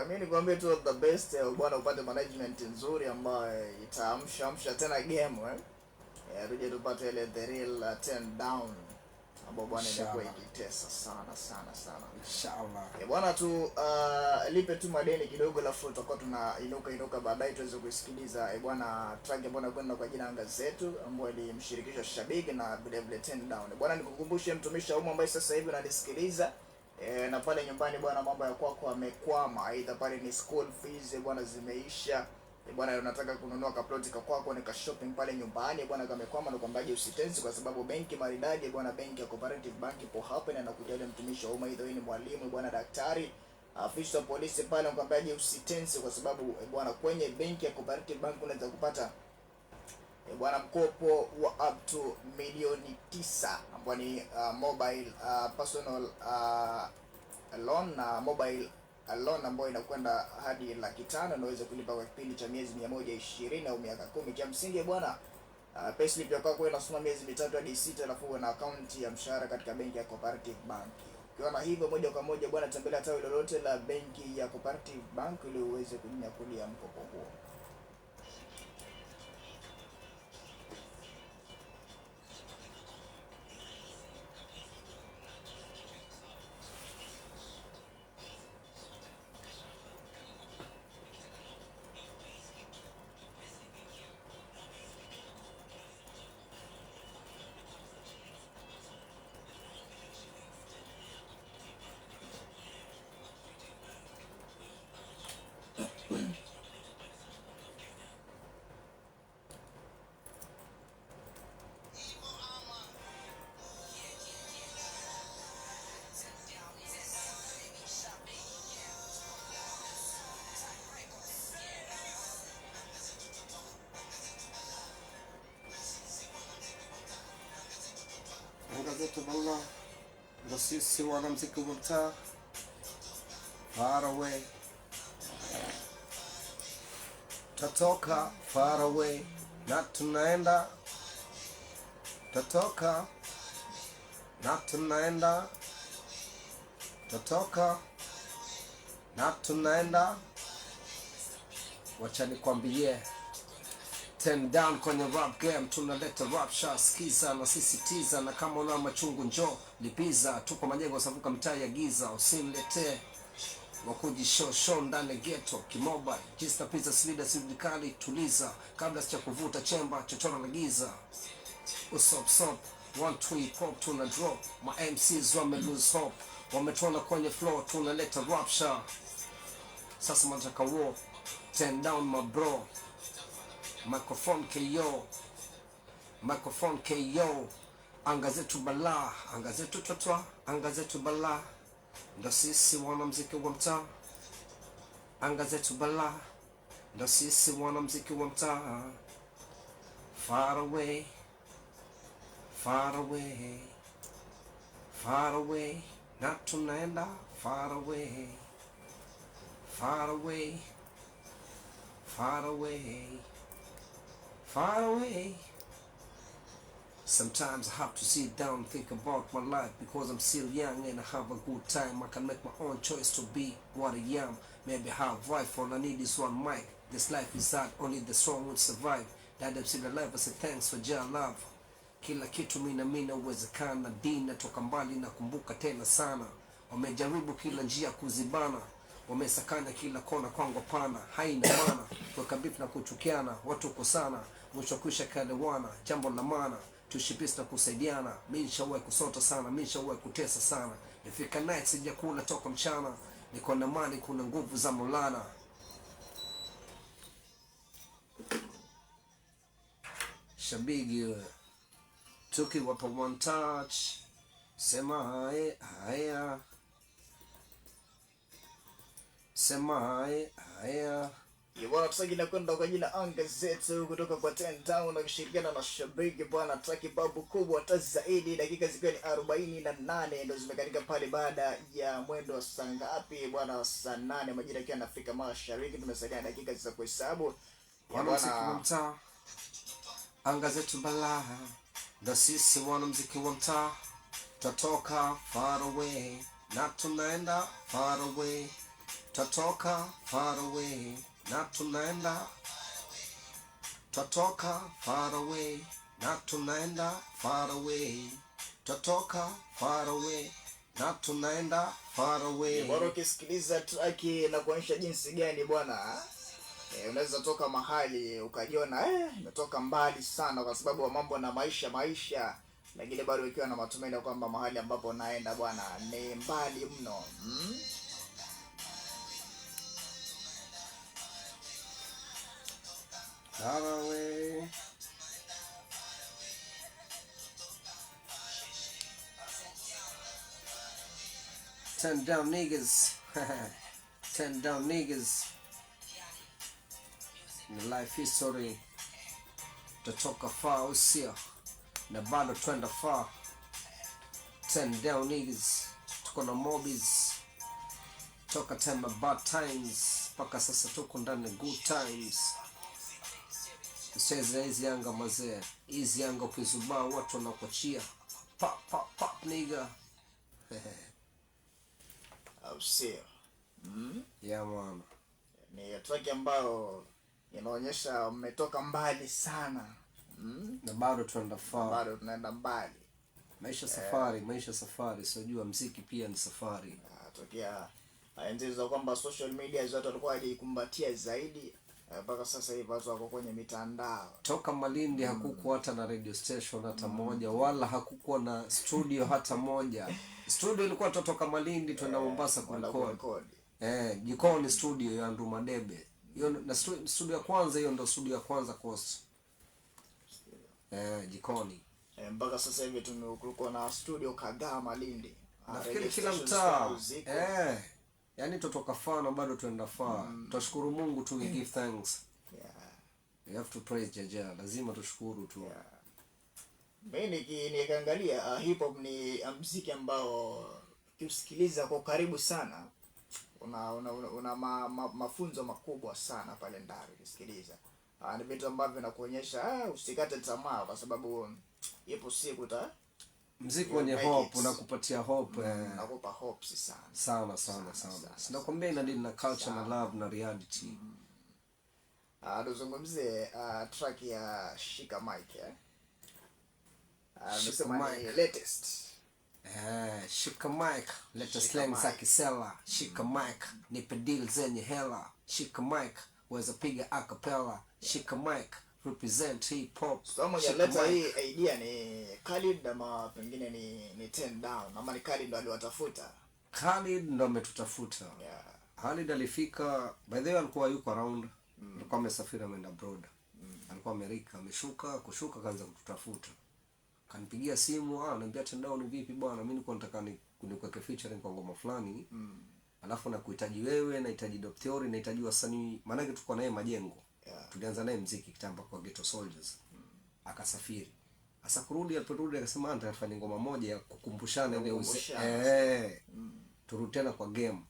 Mimi nikwambie tu all the best bwana, upate management nzuri ambayo itaamsha amsha tena game eh. Tuje tupate ile the real 10 down ambao bwana imekuwa Inshallah. ikitesa sana sana sana. Inshallah. Bwana tu lipe tu madeni kidogo, alafu tutakuwa tunainuka inuka baadaye tuweze kuisikiliza bwana track ambayo inakwenda kwa jina Anga Zetu ambayo ilimshirikisha Shabiki na vile vile 10 down. Bwana nikukumbushe mtumishi wa umma ambaye sasa hivi unanisikiliza na pale nyumbani bwana, mambo ya kwako amekwama, aidha pale ni school fees bwana zimeisha bwana, unataka kununua kaploti ka kwako ni ka shopping pale nyumbani bwana, kamekwama, nakwambiaje usitense, kwa sababu benki maridadi bwana, benki ya Cooperative Bank ipo hapa na inakujali mtumishi wa umma, aidha wewe ni mwalimu bwana, daktari, afisa wa polisi pale, nakwambiaje usitense, kwa sababu bwana, kwenye benki ya Cooperative Bank unaweza kupata bwana mkopo wa up to milioni 9 ambao ni mobile personal loan na mobile loan ambayo inakwenda hadi 500,000 na uweze kulipa kwa kipindi cha miezi 120 au miaka 10. Cha msingi bwana, payslip ya kwako inasoma miezi 3 hadi 6, alafu uwe na akaunti ya mshahara katika benki ya Cooperative Bank. Ukiona hivyo moja kwa moja bwana, tembelea tawi lolote la benki ya Cooperative Bank ili uweze kujinyakulia mkopo huo. Anga zetu balla, ndo sisi wanamziki wa mtaa. Far away, tatoka far away na tunaenda, tatoka na tunaenda, tatoka na tunaenda. Wacha nikwambie, 10 down kwenye rap game tunaleta rapsha, skiza na sisitiza, na kama una machungu njo lipiza, tupo majengo savuka mitaa ya giza, usiniletee wakujishosho ndani ghetto kimoba jista pizza slida sindikali tuliza kabla sija kuvuta chemba chochoro na giza usop sop one two pop tuna drop ma MCs wame lose hope wametona kwenye floor tunaleta rapture sasa mataka war 10 down my bro microphone KO. Microphone KO. Anga zetu balaa, anga zetu twatwa, anga zetu balaa. Ndo sisi wanamziki wa mtaa. Anga zetu balaa, ndo sisi wanamziki wa mtaa. Far away, far away, far away, na tunaenda far away, far away, far away, far away. Sometimes I have to sit down and think about my life because I'm still young and I have a good time. I can make my own choice to be what I am. Maybe I have wife, all I need is one mic. This life is hard, only the strong will survive. Dad, I'm still alive, I say thanks for your love. Kila kitu mina mina uwezekana, dina toka mbali nakumbuka tena sana. Wamejaribu kila njia kuzibana, wamesakanya kila kona kwangu pana, haina maana kuweka beef na kuchukiana, watu kosana, mwisho kwisha kaelewana, jambo la maana tuishi peace na kusaidiana. Mi nishawahi kusota sana, mi nishawahi kutesa sana, nifika night sijakula toka mchana, niko na mali, kuna nguvu za Maulana. Shabigi wewe, tukiwapa one touch, sema haya haya, sema haya haya. Bwana, track inakwenda kwa jina Anga Zetu kutoka kwa Ten Town wakishirikiana na Shabiki bwana, track babu kubwa hata zaidi, dakika zikiwa ni 48 ndio zimekatika pale baada ya mwendo wa saa ngapi bwana? Saa 8 majira yakiwa na Afrika Mashariki. Tumesalia dakika za kuhesabu Wanamziki wa bwana. mtaa, anga zetu balaa, ndo sisi wanamziki wa mtaa, twatoka far away na tunaenda far away, twatoka far away na tunaenda, twatoka far away na tunaenda far away, twatoka far away na tunaenda far away. Bwana, ukisikiliza track na kuonyesha jinsi gani bwana unaweza toka mahali ukajiona umetoka mbali sana kwa sababu ya mambo na maisha, lakini bado ukiwa na matumaini ya kwamba mahali ambapo naenda bwana ni mbali mno. Far away. Ten down niggas. 10 down niggas. Ni life history. Tutatoka far usio na bado twenda far. 10 down niggas. Tuko na mobbies. Toka time of bad times mpaka sasa tuko ndani ya good times. Usicheze hizi Yanga mazee, hizi Yanga ukizubaa watu wanakuachia. Pop pop pop nigga. Au sio? Yeah man. Ni track ambayo inaonyesha mmetoka mbali sana. Na bado tunaenda far. Bado tunaenda mbali. Maisha safari, maisha safari, sijua mziki pia ni safari. Tokea enzi za kwamba social media zote walikuwa hawajaikumbatia zaidi, mpaka sasa hivi watu wako kwenye mitandao. Toka Malindi hakukuwa hata na radio station hata moja, wala hakukuwa na studio hata moja. Studio ilikuwa tutoka Malindi twenda Mombasa Wala kurekodi. kurekodi. Jikoni studio ya Andrew Madebe. Hiyo na studio ya kwanza, hiyo ndo studio ya kwanza Coast. Jikoni. Mpaka sasa hivi tumekuwa na studio kadhaa Malindi. Nafikiri Radio kila stations mtaa. ziko. Yaani tutoka far na bado tuenda far. Tutashukuru Mungu tu, we give thanks. We have to praise Jaja. Lazima tushukuru tu. Mimi nikiangalia hip hop ni muziki ambao ukiusikiliza kwa karibu sana una mafunzo makubwa sana pale ndani ukisikiliza. Ni vitu ambavyo vinakuonyesha usikate tamaa kwa sababu ipo siku ta Muziki You wenye make hope it. unakupatia hope, Unakupa hopes sana. Sana, sana, sana. Sinakwambia ina deal na culture na love na reality. Tuzungumzie track ya Shika Mic. Shika Umesema ni Mic. latest. Shika Mic, leta Shika slang za mic. kisela. Shika mic, nipe deal zenye hela. Shika mic, weza piga acapella. Shika mic, represent hip hop. So mwenye Shika leta mic. hii idea ni Khalid ama pengine ni 10 down ama ni Khalid ndo aliwatafuta? Khalid ndo ametutafuta. Khalid alifika, by the way alikuwa yuko around. Alikuwa amesafiri ameenda abroad. Alikuwa Amerika, ameshuka, kushuka kaanza kututafuta. Kanipigia simu, ananiambia Tendao, vipi bwana, mimi nilikuwa nataka nikuweke featuring kwa ngoma fulani. Alafu nakuhitaji wewe, nahitaji Dope Theory, nahitaji wasanii, maana yake tulikuwa naye Majengo. Tulianza naye mziki kitambo kwa Ghetto Soldiers. Akasafiri. Sasa kurudi, aliporudi akasema nataka tufanye ngoma moja ya kukumbushana ile Kukumbushana. Turudi tena kwa game.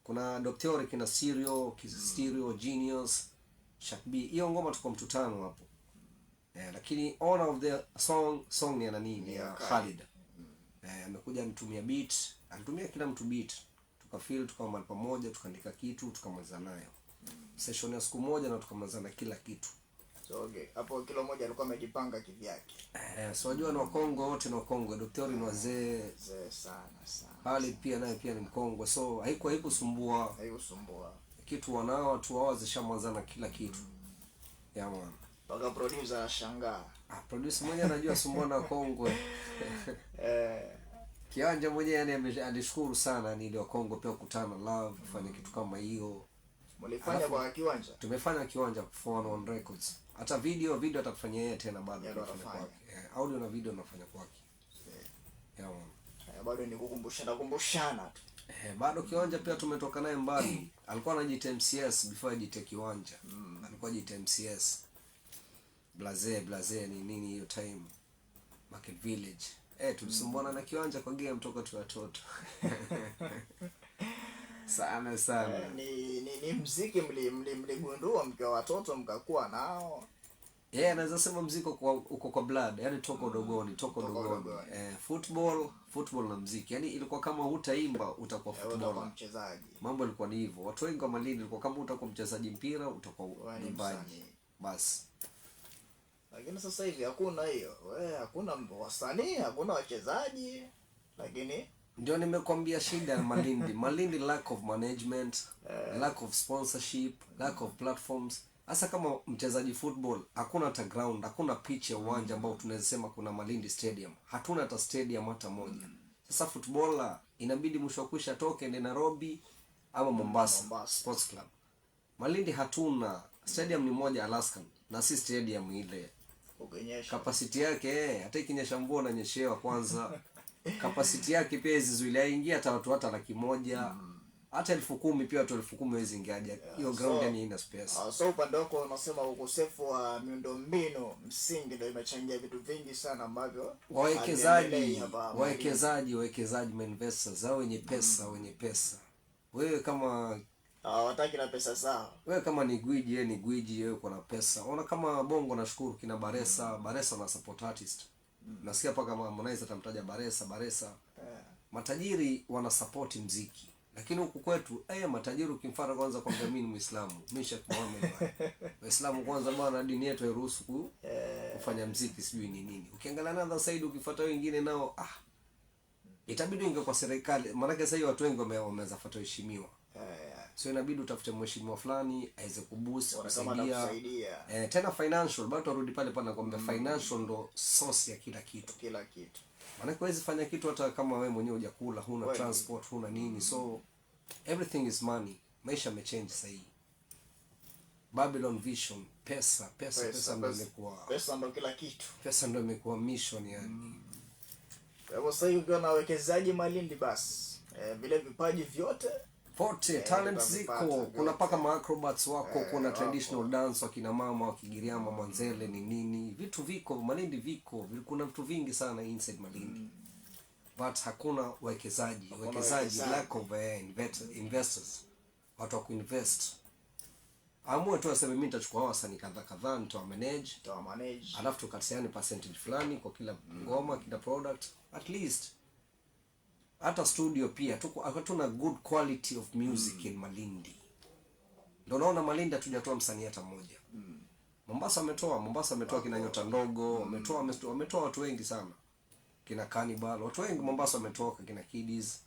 Kuna Dope Theory, kina Stereo, Stereo Genius, Shak B. Hiyo ngoma tuko mtu tano hapo. Lakini owner of the song ni ya nani? Ni ya Khalid. Amekuja anitumia beat, alitumia kila mtu beat. Tukafeel, tukawa mahali pamoja, tukaandika kitu, tukamaliza nayo. Session ya siku moja na tukamaliza na kila kitu. So okay, hapo kila mmoja alikuwa amejipanga kivyake. So wajua ni Wakongo wote, ni Wakongo. Dope Theory ni wazee. Wazee sana sana. Khalid pia naye pia ni Mkongwe. So haikusumbua. Haikusumbua. Kitu wanao watu wao zishamalizana kila kitu. Yeah man. Mpaka producer anashangaa. Producer mwenyewe anajua sumbua na Kongwe. Kiwanja mwenyewe yani alishukuru sana ni ile Wakongo pia kukutana love kufanya kitu kama hiyo. Mlifanya Alafu, kwa kiwanja? Tumefanya kiwanja 411 Records. Hata video atakufanyia yeye tena bado Yeye tunafanya atafanya. kwake. Audio na video nafanya kwake. Yeah man. Bado ni kukumbushana kumbushana tu. Bado kiwanja pia tumetoka naye mbali. Alikuwa anajiita MCS before ajiite kiwanja. Alikuwa anajiita MCS. Blaze, Blaze ni nini hiyo time? Market Village. Tulisumbuana na kiwanja kwa game toka tu watoto. Sana sana. Ni muziki mligundua mkiwa watoto mkakuwa nao. Naweza sema muziki uko kwa blood, yani toka udogoni, toka Toka udogoni. udogoni. Football na muziki. Yani ilikuwa kama hutaimba utakuwa Utakuwa footballer. mchezaji. Mambo ilikuwa ni hivyo. Watu wengi wa Malindi ilikuwa kama utakuwa mchezaji mpira utakuwa Wewe ni mwimbaji. msanii. Basi. Lakini sasa hivi hakuna hiyo. Wewe hakuna wasanii, hakuna wachezaji. Lakini ndio nimekwambia shida ya Malindi. Malindi lack of management, lack of sponsorship, lack of platforms. Hasa kama mchezaji football, hakuna hata ground, hakuna pitch ya uwanja ambao tunaweza sema kuna Malindi Stadium. Hatuna hata stadium hata moja. Sasa footballer inabidi mwisho wa kwisha atoke ende Nairobi ama Mombasa, Mombasa. Sports Club. Malindi hatuna stadium, ni moja Alaskan, na si stadium ile ukinyesha capacity yake hata ikinyesha mvua unanyeshewa kwanza. Capacity yake pia hizi zuilia ingia hata watu hata 100,000, hata 10,000 pia watu 10,000 hawezi ingia haja. Hiyo ground yani ina space. So upande wako unasema ukosefu wa miundombinu msingi ndio imechangia vitu vingi sana ambavyo haviendelei hapa Malindi. Wawekezaji, ma investors, hao wenye pesa, wenye pesa. Wewe kama hawataki na pesa zao. Wewe kama ni gwiji, yeye ni gwiji, wewe uko na pesa. Ona kama Bongo nashukuru kina Baresa, Baresa na support artist. Nasikia paka kama Harmonize atamtaja Baresa, Baresa. Matajiri wana support mziki. Lakini huku kwetu, matajiri ukimfuata kwanza kwambia mimi ni Muislamu, mimi Sheikh Mohamed bwana. Waislamu kwanza bwana, dini yetu hairuhusu kufanya mziki sijui ni nini. Ukiangalia another side ukifuata wengine nao, itabidi uingie kwa serikali. Maana sasa hivi watu wengi wameanza fuata heshimiwa. So inabidi utafute mheshimiwa fulani aweze kuboost, Bora kama kusaidia. anakusaidia. Tena financial, bado turudi pale pale nakwambia financial ndo source ya kila kitu. Kila kitu. Maana huwezi fanya kitu hata kama wewe mwenyewe hujakula, huna transport, huna nini. So everything is money. Maisha yamechange sasa hivi. Babylon vision, pesa, pesa, Pesa, pesa ndo pesa. imekuwa. Pesa ndo kila kitu. Pesa ndo imekuwa mission yani. Kwa hivyo sasa hivi ukiwa na wawekezaji Malindi basi, vile vipaji vyote Pote, talent utavipata ziko. vyote. Kuna paka ma acrobats wako, kuna wako. traditional dance wa kina mama wa Kigiriama, Mwanzele ni nini. Vitu viko Malindi, viko. Kuna vitu vingi sana inside Malindi. But hakuna wawekezaji, wawekezaji, wawekezaji. lack of investors. Watu wa kuinvest. Amue tu aseme mimi nitachukua hawa wasanii kadhaa kadhaa, nitawa manage. Nitawa manage. Alafu tukatiane percentage fulani kwa kila ngoma, kila product. At least hata studio pia tuko hatuna good quality of music in Malindi. Ndio naona Malindi hatujatoa msanii hata mmoja. Mombasa ametoa, Mombasa ametoa kina Nyota Ndogo, wametoa watu wengi sana. Kina Cannibal, watu wengi Mombasa wametoka, kina Kiddies.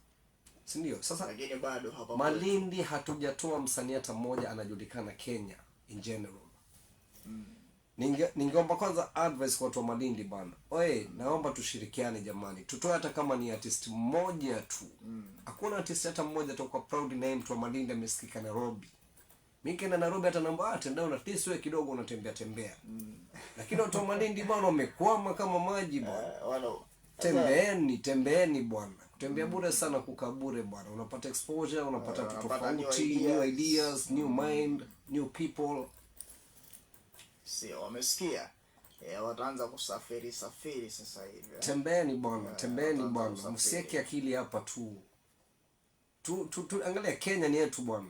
Si ndio? Sasa lakini bado hapa Malindi hatujatoa msanii hata mmoja anajulikana Kenya in general. Ningeomba kwanza advice kwa watu wa Malindi bana. Oe, naomba tushirikiane jamani. Tutoe hata kama ni artist mmoja tu. Hakuna artist hata mmoja tu kwa proud name tu wa Malindi amesikika Nairobi. Mimi kenda Nairobi hata namba tenda na tisi wewe kidogo unatembea tembea. Lakini watu wa Malindi bwana wamekwama kama maji bwana. Tembeeni, tembeeni bwana. Kutembea bure sana, kukaa bure bwana. Unapata exposure, unapata vitu Unapata new tofauti, new ideas. ideas, new mind, new people. Sio wamesikia, wataanza kusafiri safiri sasa hivi. Tembeeni bwana, tembeeni wataanza bwana. kusafiri. Msiweke akili hapa tu. Tu angalia Kenya ni yetu bwana.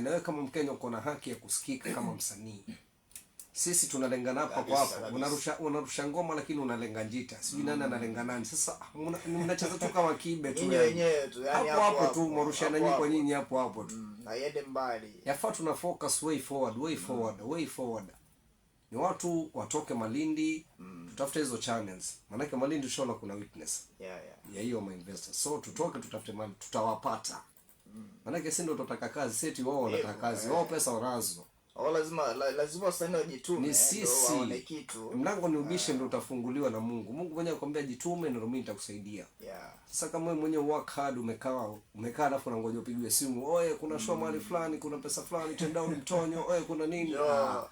Na wewe kama Mkenya uko na haki ya kusikika kama msanii. Sisi tunalengana hapa kwa Kabisa, hapo. kabisa. Unarusha ngoma lakini unalenga njita. Sijui nani analenga nani. Sasa mnacheza tu kama kibe tu. Nyinyi Yani. wenyewe tu, yani Hapo hapo hapo tu hapo, mwarushana hapo nyinyi kwa hapo. nyinyi hapo hapo tu. Haiende mbali. Yafaa tuna focus way forward, way forward, way forward. Ni watu watoke Malindi, tutafute hizo channels. Maanake Malindi ushaona kuna weakness ya hiyo ma investors. So tutoke tutafute mali, tutawapata. Maanake si ndio tutataka kazi, seti wao wanataka Hivyo, kazi, wao pesa wanazo. Au lazima lazima wasanii wajitume, Ni ndio sisi. waone kitu. Mlango ni ubishe ndio utafunguliwa na Mungu. Mungu mwenyewe akwambia jitume na mimi nitakusaidia. Sasa kama wewe mwenyewe work hard, umekaa alafu unangoja upigiwe simu, oye kuna show mahali fulani, kuna pesa fulani, tendao ni mtonyo, oye kuna nini? Yo.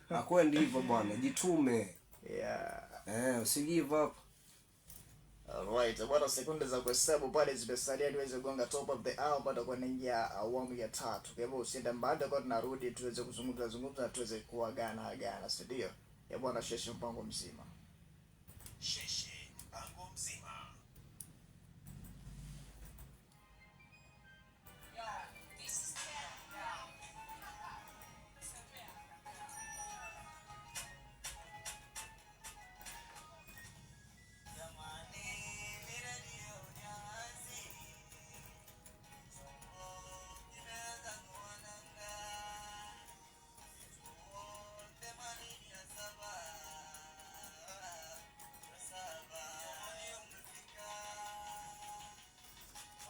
Hakwendi hivyo bwana, jitume. Usi give up. Alright, bwana, sekunde za kuhesabu pale zimesalia niweze kugonga top of the hour baada kwa kuingia awamu ya tatu. Kwa hivyo usiende mbali, tutakuwa tunarudi tuweze kuzungumza zungumza na tuweze kuagana agana, si ndio? Ya bwana Sheshe mpango mzima. Sheshe mpango mzima.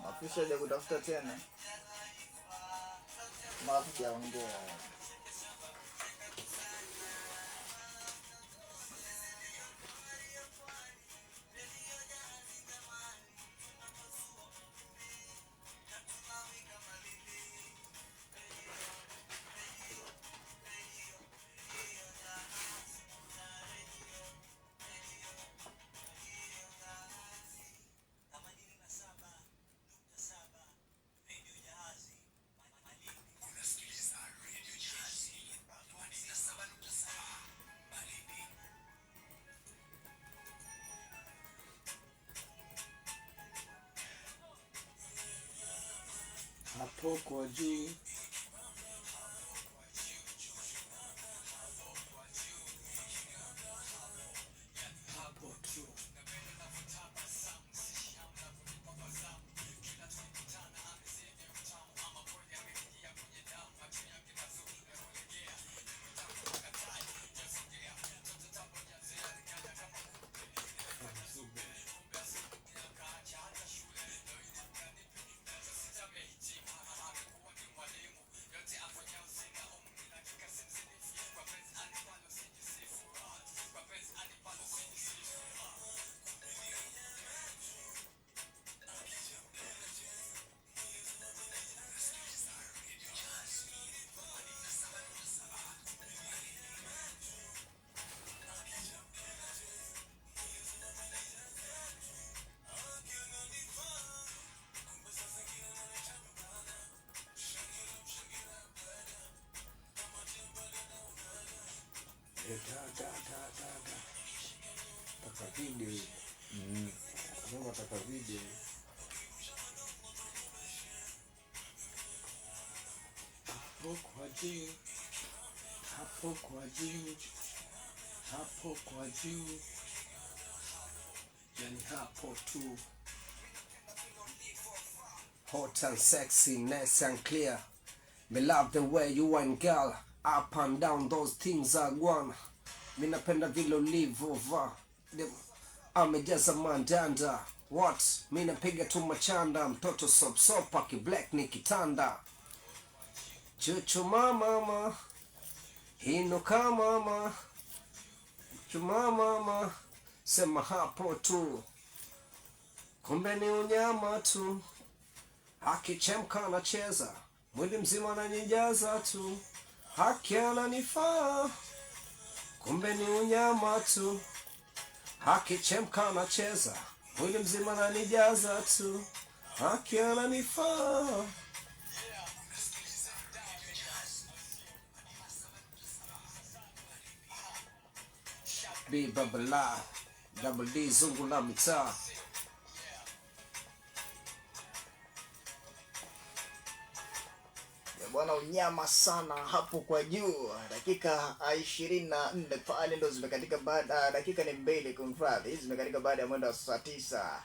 Mafisha haja kutafuta tena. Mafi yaongea. Unasikiliza Radio Jahazi 87.7 Malindi. Hapo kwa juu. Hapo tu. Da, da, da, da, da. Taka video hiyo. Mungu ataka video. Hapo kwa juu. Hapo kwa juu. Hapo kwa juu. Yani hapo tu. Hot and sexy, nice and clear. Me love the way you wine girl. Up and down those things are gone. Mi napenda vile ulivovaa. Amejaza mandanda. What? Mi napiga tu machanda. Mtoto sopsopa kiblack ni kitanda. Chuchuma mama. Inuka mama. Chuma mama. Sema hapo tu. Kumbe ni unyama tu. Akichemka anacheza. Mwili mzima ananijaza tu, haki ananifaa, kumbe ni unyama tu. Akichemka anacheza, mwili mzima ananijaza tu, haki ananifaa. Unasikiliza Radio Jazz. B double I double D zungu la mitaa. Ya bwana, unyama sana hapo kwa juu. Dakika 24 pale ndo zimekatika baada, dakika ni mbili kumradhi, zimekatika baada ya mwendo wa saa 9.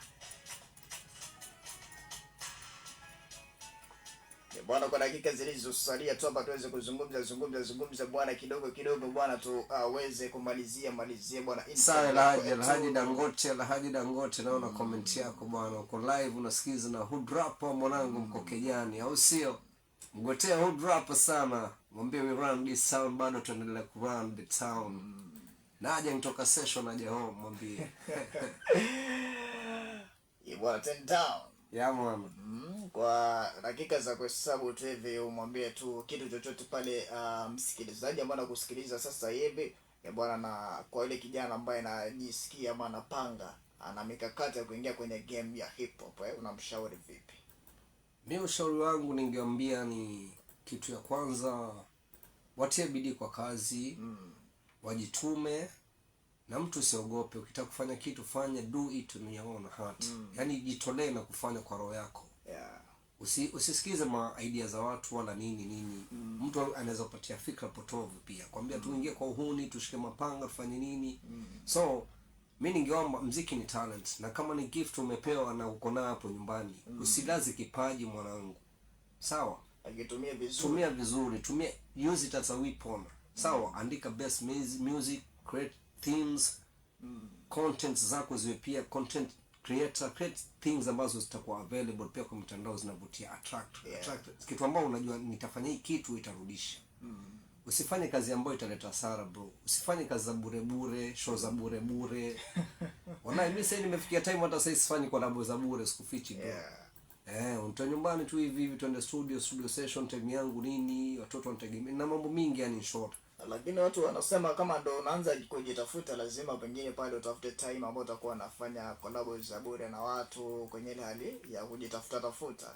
Ya bwana, kwa dakika zilizosalia tu hapa tuweze kuzungumza zungumza zungumza bwana kidogo kidogo bwana, tuaweze kumalizia malizia bwana Sana interview Alhaji, kwetu. Alhaji Dangote, Alhaji Dangote, naona comment yako bwana, uko live unasikiza na Hood Rapper mwanangu, mko Kejani au sio? Mgotea Hood Rapper sana, mwambie we run this town, bado tuendelea ku run the town. Naja nitoka session, naja home, mwambie. Ya bwana, ten down. Yeah man. Kwa dakika za kuhesabu tu hivi umwambie tu kitu chochote pale, msikilizaji ambaye anakusikiliza sasa hivi ya bwana, na kwa yule kijana ambaye anajisikia ama anapanga ana mikakati ya kuingia kwenye game ya hip hop, unamshauri vipi? Mi ushauri wangu ningeambia ni kitu ya kwanza, watie bidii kwa kazi, wajitume na mtu usiogope. Ukitaka kufanya kitu fanya, do it in your own heart. Yaani jitolee na kufanya kwa roho yako. Usisikize ma idea za watu wala nini nini. Mtu anaweza kupatia fikra potovu pia, kwambia tuingie kwa uhuni, tushike mapanga, tufanye nini. So mi ningeomba, mziki ni talent, na kama ni gift umepewa na uko nayo hapo nyumbani, usilaze kipaji mwanangu, sawa? Akitumia vizuri. Tumia vizuri, tumia, use it as a weapon, sawa? Andika best music, create themes, content zako ziwe pia content creator, create things ambazo zitakuwa available pia kwa mitandao, zinavutia, attract, attract kitu ambao unajua nitafanya hii kitu itarudisha. Usifanye kazi ambayo italeta hasara bro, usifanye kazi za bure bure, show za bure bure. Wallahi mimi sasa nimefikia time hata sasa sifanyi collab za bure, sikufichi bro. Unitoa nyumbani tu hivi hivi twende studio, studio session, time yangu nini, watoto wanategemea na mambo mingi, yani in short. Lakini watu wanasema kama ndo unaanza kujitafuta lazima pengine pale utafute time ambayo utakuwa unafanya collab za bure na watu kwenye ile hali ya kujitafuta tafuta.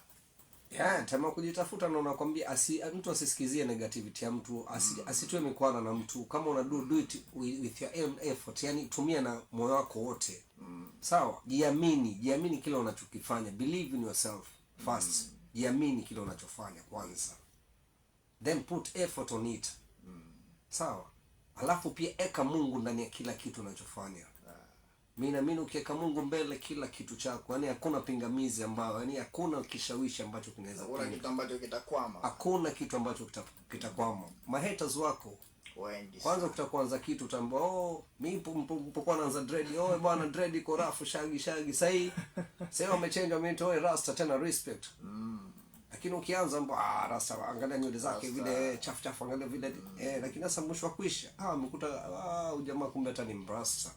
Yeah, time ya kujitafuta, na unakwambia mtu asisikizie negativity ya mtu, asitoe mikwara na mtu. Kama una do it with your own effort, yani tumia na moyo wako wote. Sawa? Jiamini, jiamini kile unachokifanya. Believe in yourself first. Jiamini kile unachofanya kwanza. Then put effort on it. Sawa? Alafu pia eka Mungu ndani ya kila kitu unachofanya. Mimi naamini ukiweka Mungu mbele kila kitu chako, yani hakuna pingamizi ambayo, yani hakuna kishawishi ambacho kinaweza Hakuna pinga. kitu ambacho kitakwama. Hakuna kitu ambacho kitakwama. Mahaters wako wengi kwanza, ukitaka kitu utaambiwa, oh, mimi mpokuwa naanza dread, oh bwana dread iko rafu shagi shagi. Sasa sasa wamechange, wameitoa rasta tena respect. Lakini ukianza mbo, rasta angalia nywele zake vile chafu chafu, angalia vile lakini sasa mwisho wa kuisha, amekuta ujamaa kumbe hata ni mrasta.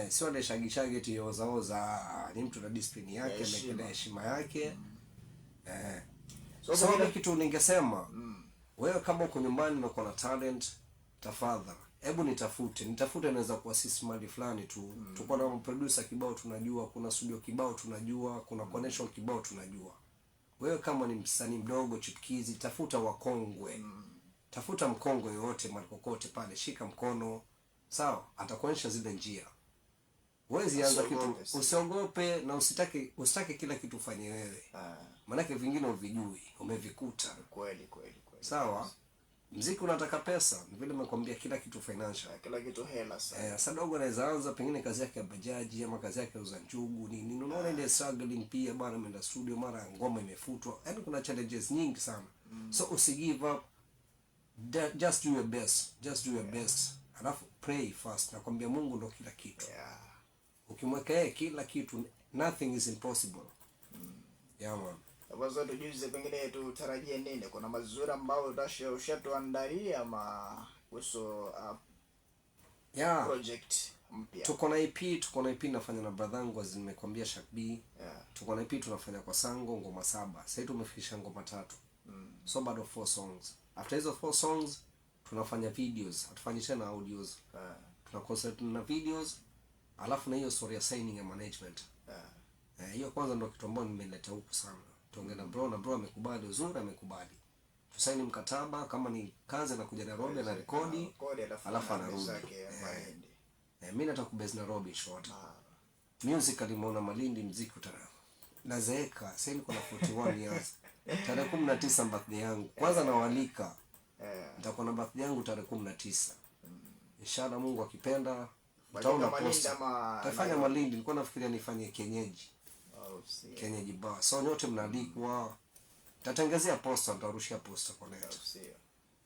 Sio ile shagi shagi eti oza oza, ni mtu na discipline yake, amekelea heshima yake. So, So pengine- mimi kitu ningesema, wewe kama uko nyumbani na uko na talent, tafadhali hebu nitafute, nitafute, naweza kuassist mali fulani tu. Tuko na producer kibao tunajua, kuna studio kibao tunajua, kuna connection kibao tunajua. Wewe kama ni msanii mdogo chipukizi, tafuta wakongwe. Tafuta mkongwe yoyote mahali kokote pale, shika mkono, sawa, atakuonyesha zile njia. Huwezi anza kitu, Usiogope. usiogope na usitake kila kitu ufanye wewe. Maanake vingine uvijui, umevikuta. Kweli kweli kweli. Sawa? Mziki unataka pesa, ni vile nimekwambia kila kitu financial. Kila kitu hela sasa. Sasa dogo anaweza anza pengine kazi yake ya bajaji ama kazi yake ya uza njugu nini. Unaona ile struggling pia bwana, ameenda studio mara ngoma imefutwa. Yaani kuna challenges nyingi sana. So usi give up. Just do your best. Just do your best. Alafu pray first. Nakwambia Mungu ndo kila kitu. Ukimweka yeye kila kitu, nothing is impossible. Yeah man. Kwanza tujuze pengine tutarajie nini? Kuna mazuri ambayo ushatuandalia ama kuhusu project mpya? Tuko na EP, tuko na EP nafanya na brother yangu, as nimekwambia Shak B. Yeah. Tuko na EP tunafanya kwa Sango ngoma 7. Sasa hivi tumefikisha ngoma 3. So bado four songs. After hizo four songs tunafanya videos, hatufanyi tena audios. Tuna concentrate na videos, alafu na hiyo story ya signing ya management. Eh, hiyo kwanza ndo kitu ambayo nimeleta huku sana. Tuongee na bro, na bro amekubali, uzuri amekubali. Tusaini mkataba, kama ni kazi anakuja Nairobi na rekodi, Rekodi, alafu alafu anaenda anarudi. zake Malindi. Eh, mimi nataka kubase Nairobi short. Music alimuona Malindi, mziki uta nazeeka. Sasa niko na 41 years. Tarehe 19 birthday yangu. Kwanza nawalika. Nitakuwa na birthday yangu tarehe 19. Inshallah Mungu akipenda mtaona Malindi posta. ama Tafanya Malindi, nilikuwa nafikiria nifanye kienyeji. Oh, si. Kienyeji bar. So nyote mnaalikwa. Nitatengezea posta, nitarushia posta kwa net. Sio.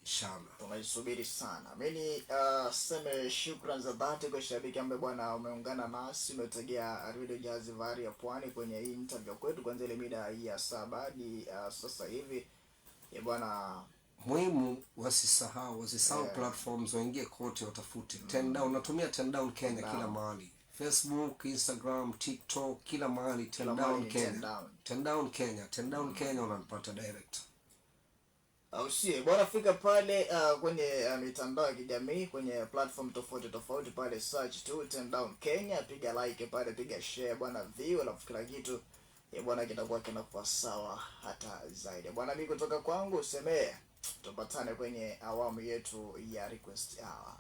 Inshallah. Tunaisubiri sana. Mi ni seme shukran za dhati kwa shabiki ambaye bwana umeungana nasi, umetegea Radio Jazz Vari ya Pwani kwenye hii interview kwetu kuanzia ile mida ya 7 hadi sasa hivi. Ya bwana Muhimu wasisahau platforms, waingie kote watafute. Ten Down, natumia Ten Down Kenya kila mahali. Facebook, Instagram, TikTok, kila mahali Ten Kila mahali Down ni Ten Kenya. Down. Ten Down Kenya, Ten Down Kenya unanipata direct. Au sie bwana, fika pale kwenye mitandao ya kijamii kwenye platform tofauti tofauti pale, search tu Ten Down Kenya, piga like pale, piga share bwana, view, alafu kila kitu ya bwana kitakuwa kinakuwa sawa hata zaidi. Bwana, mimi kutoka kwangu usemee, tupatane kwenye awamu yetu ya request hour.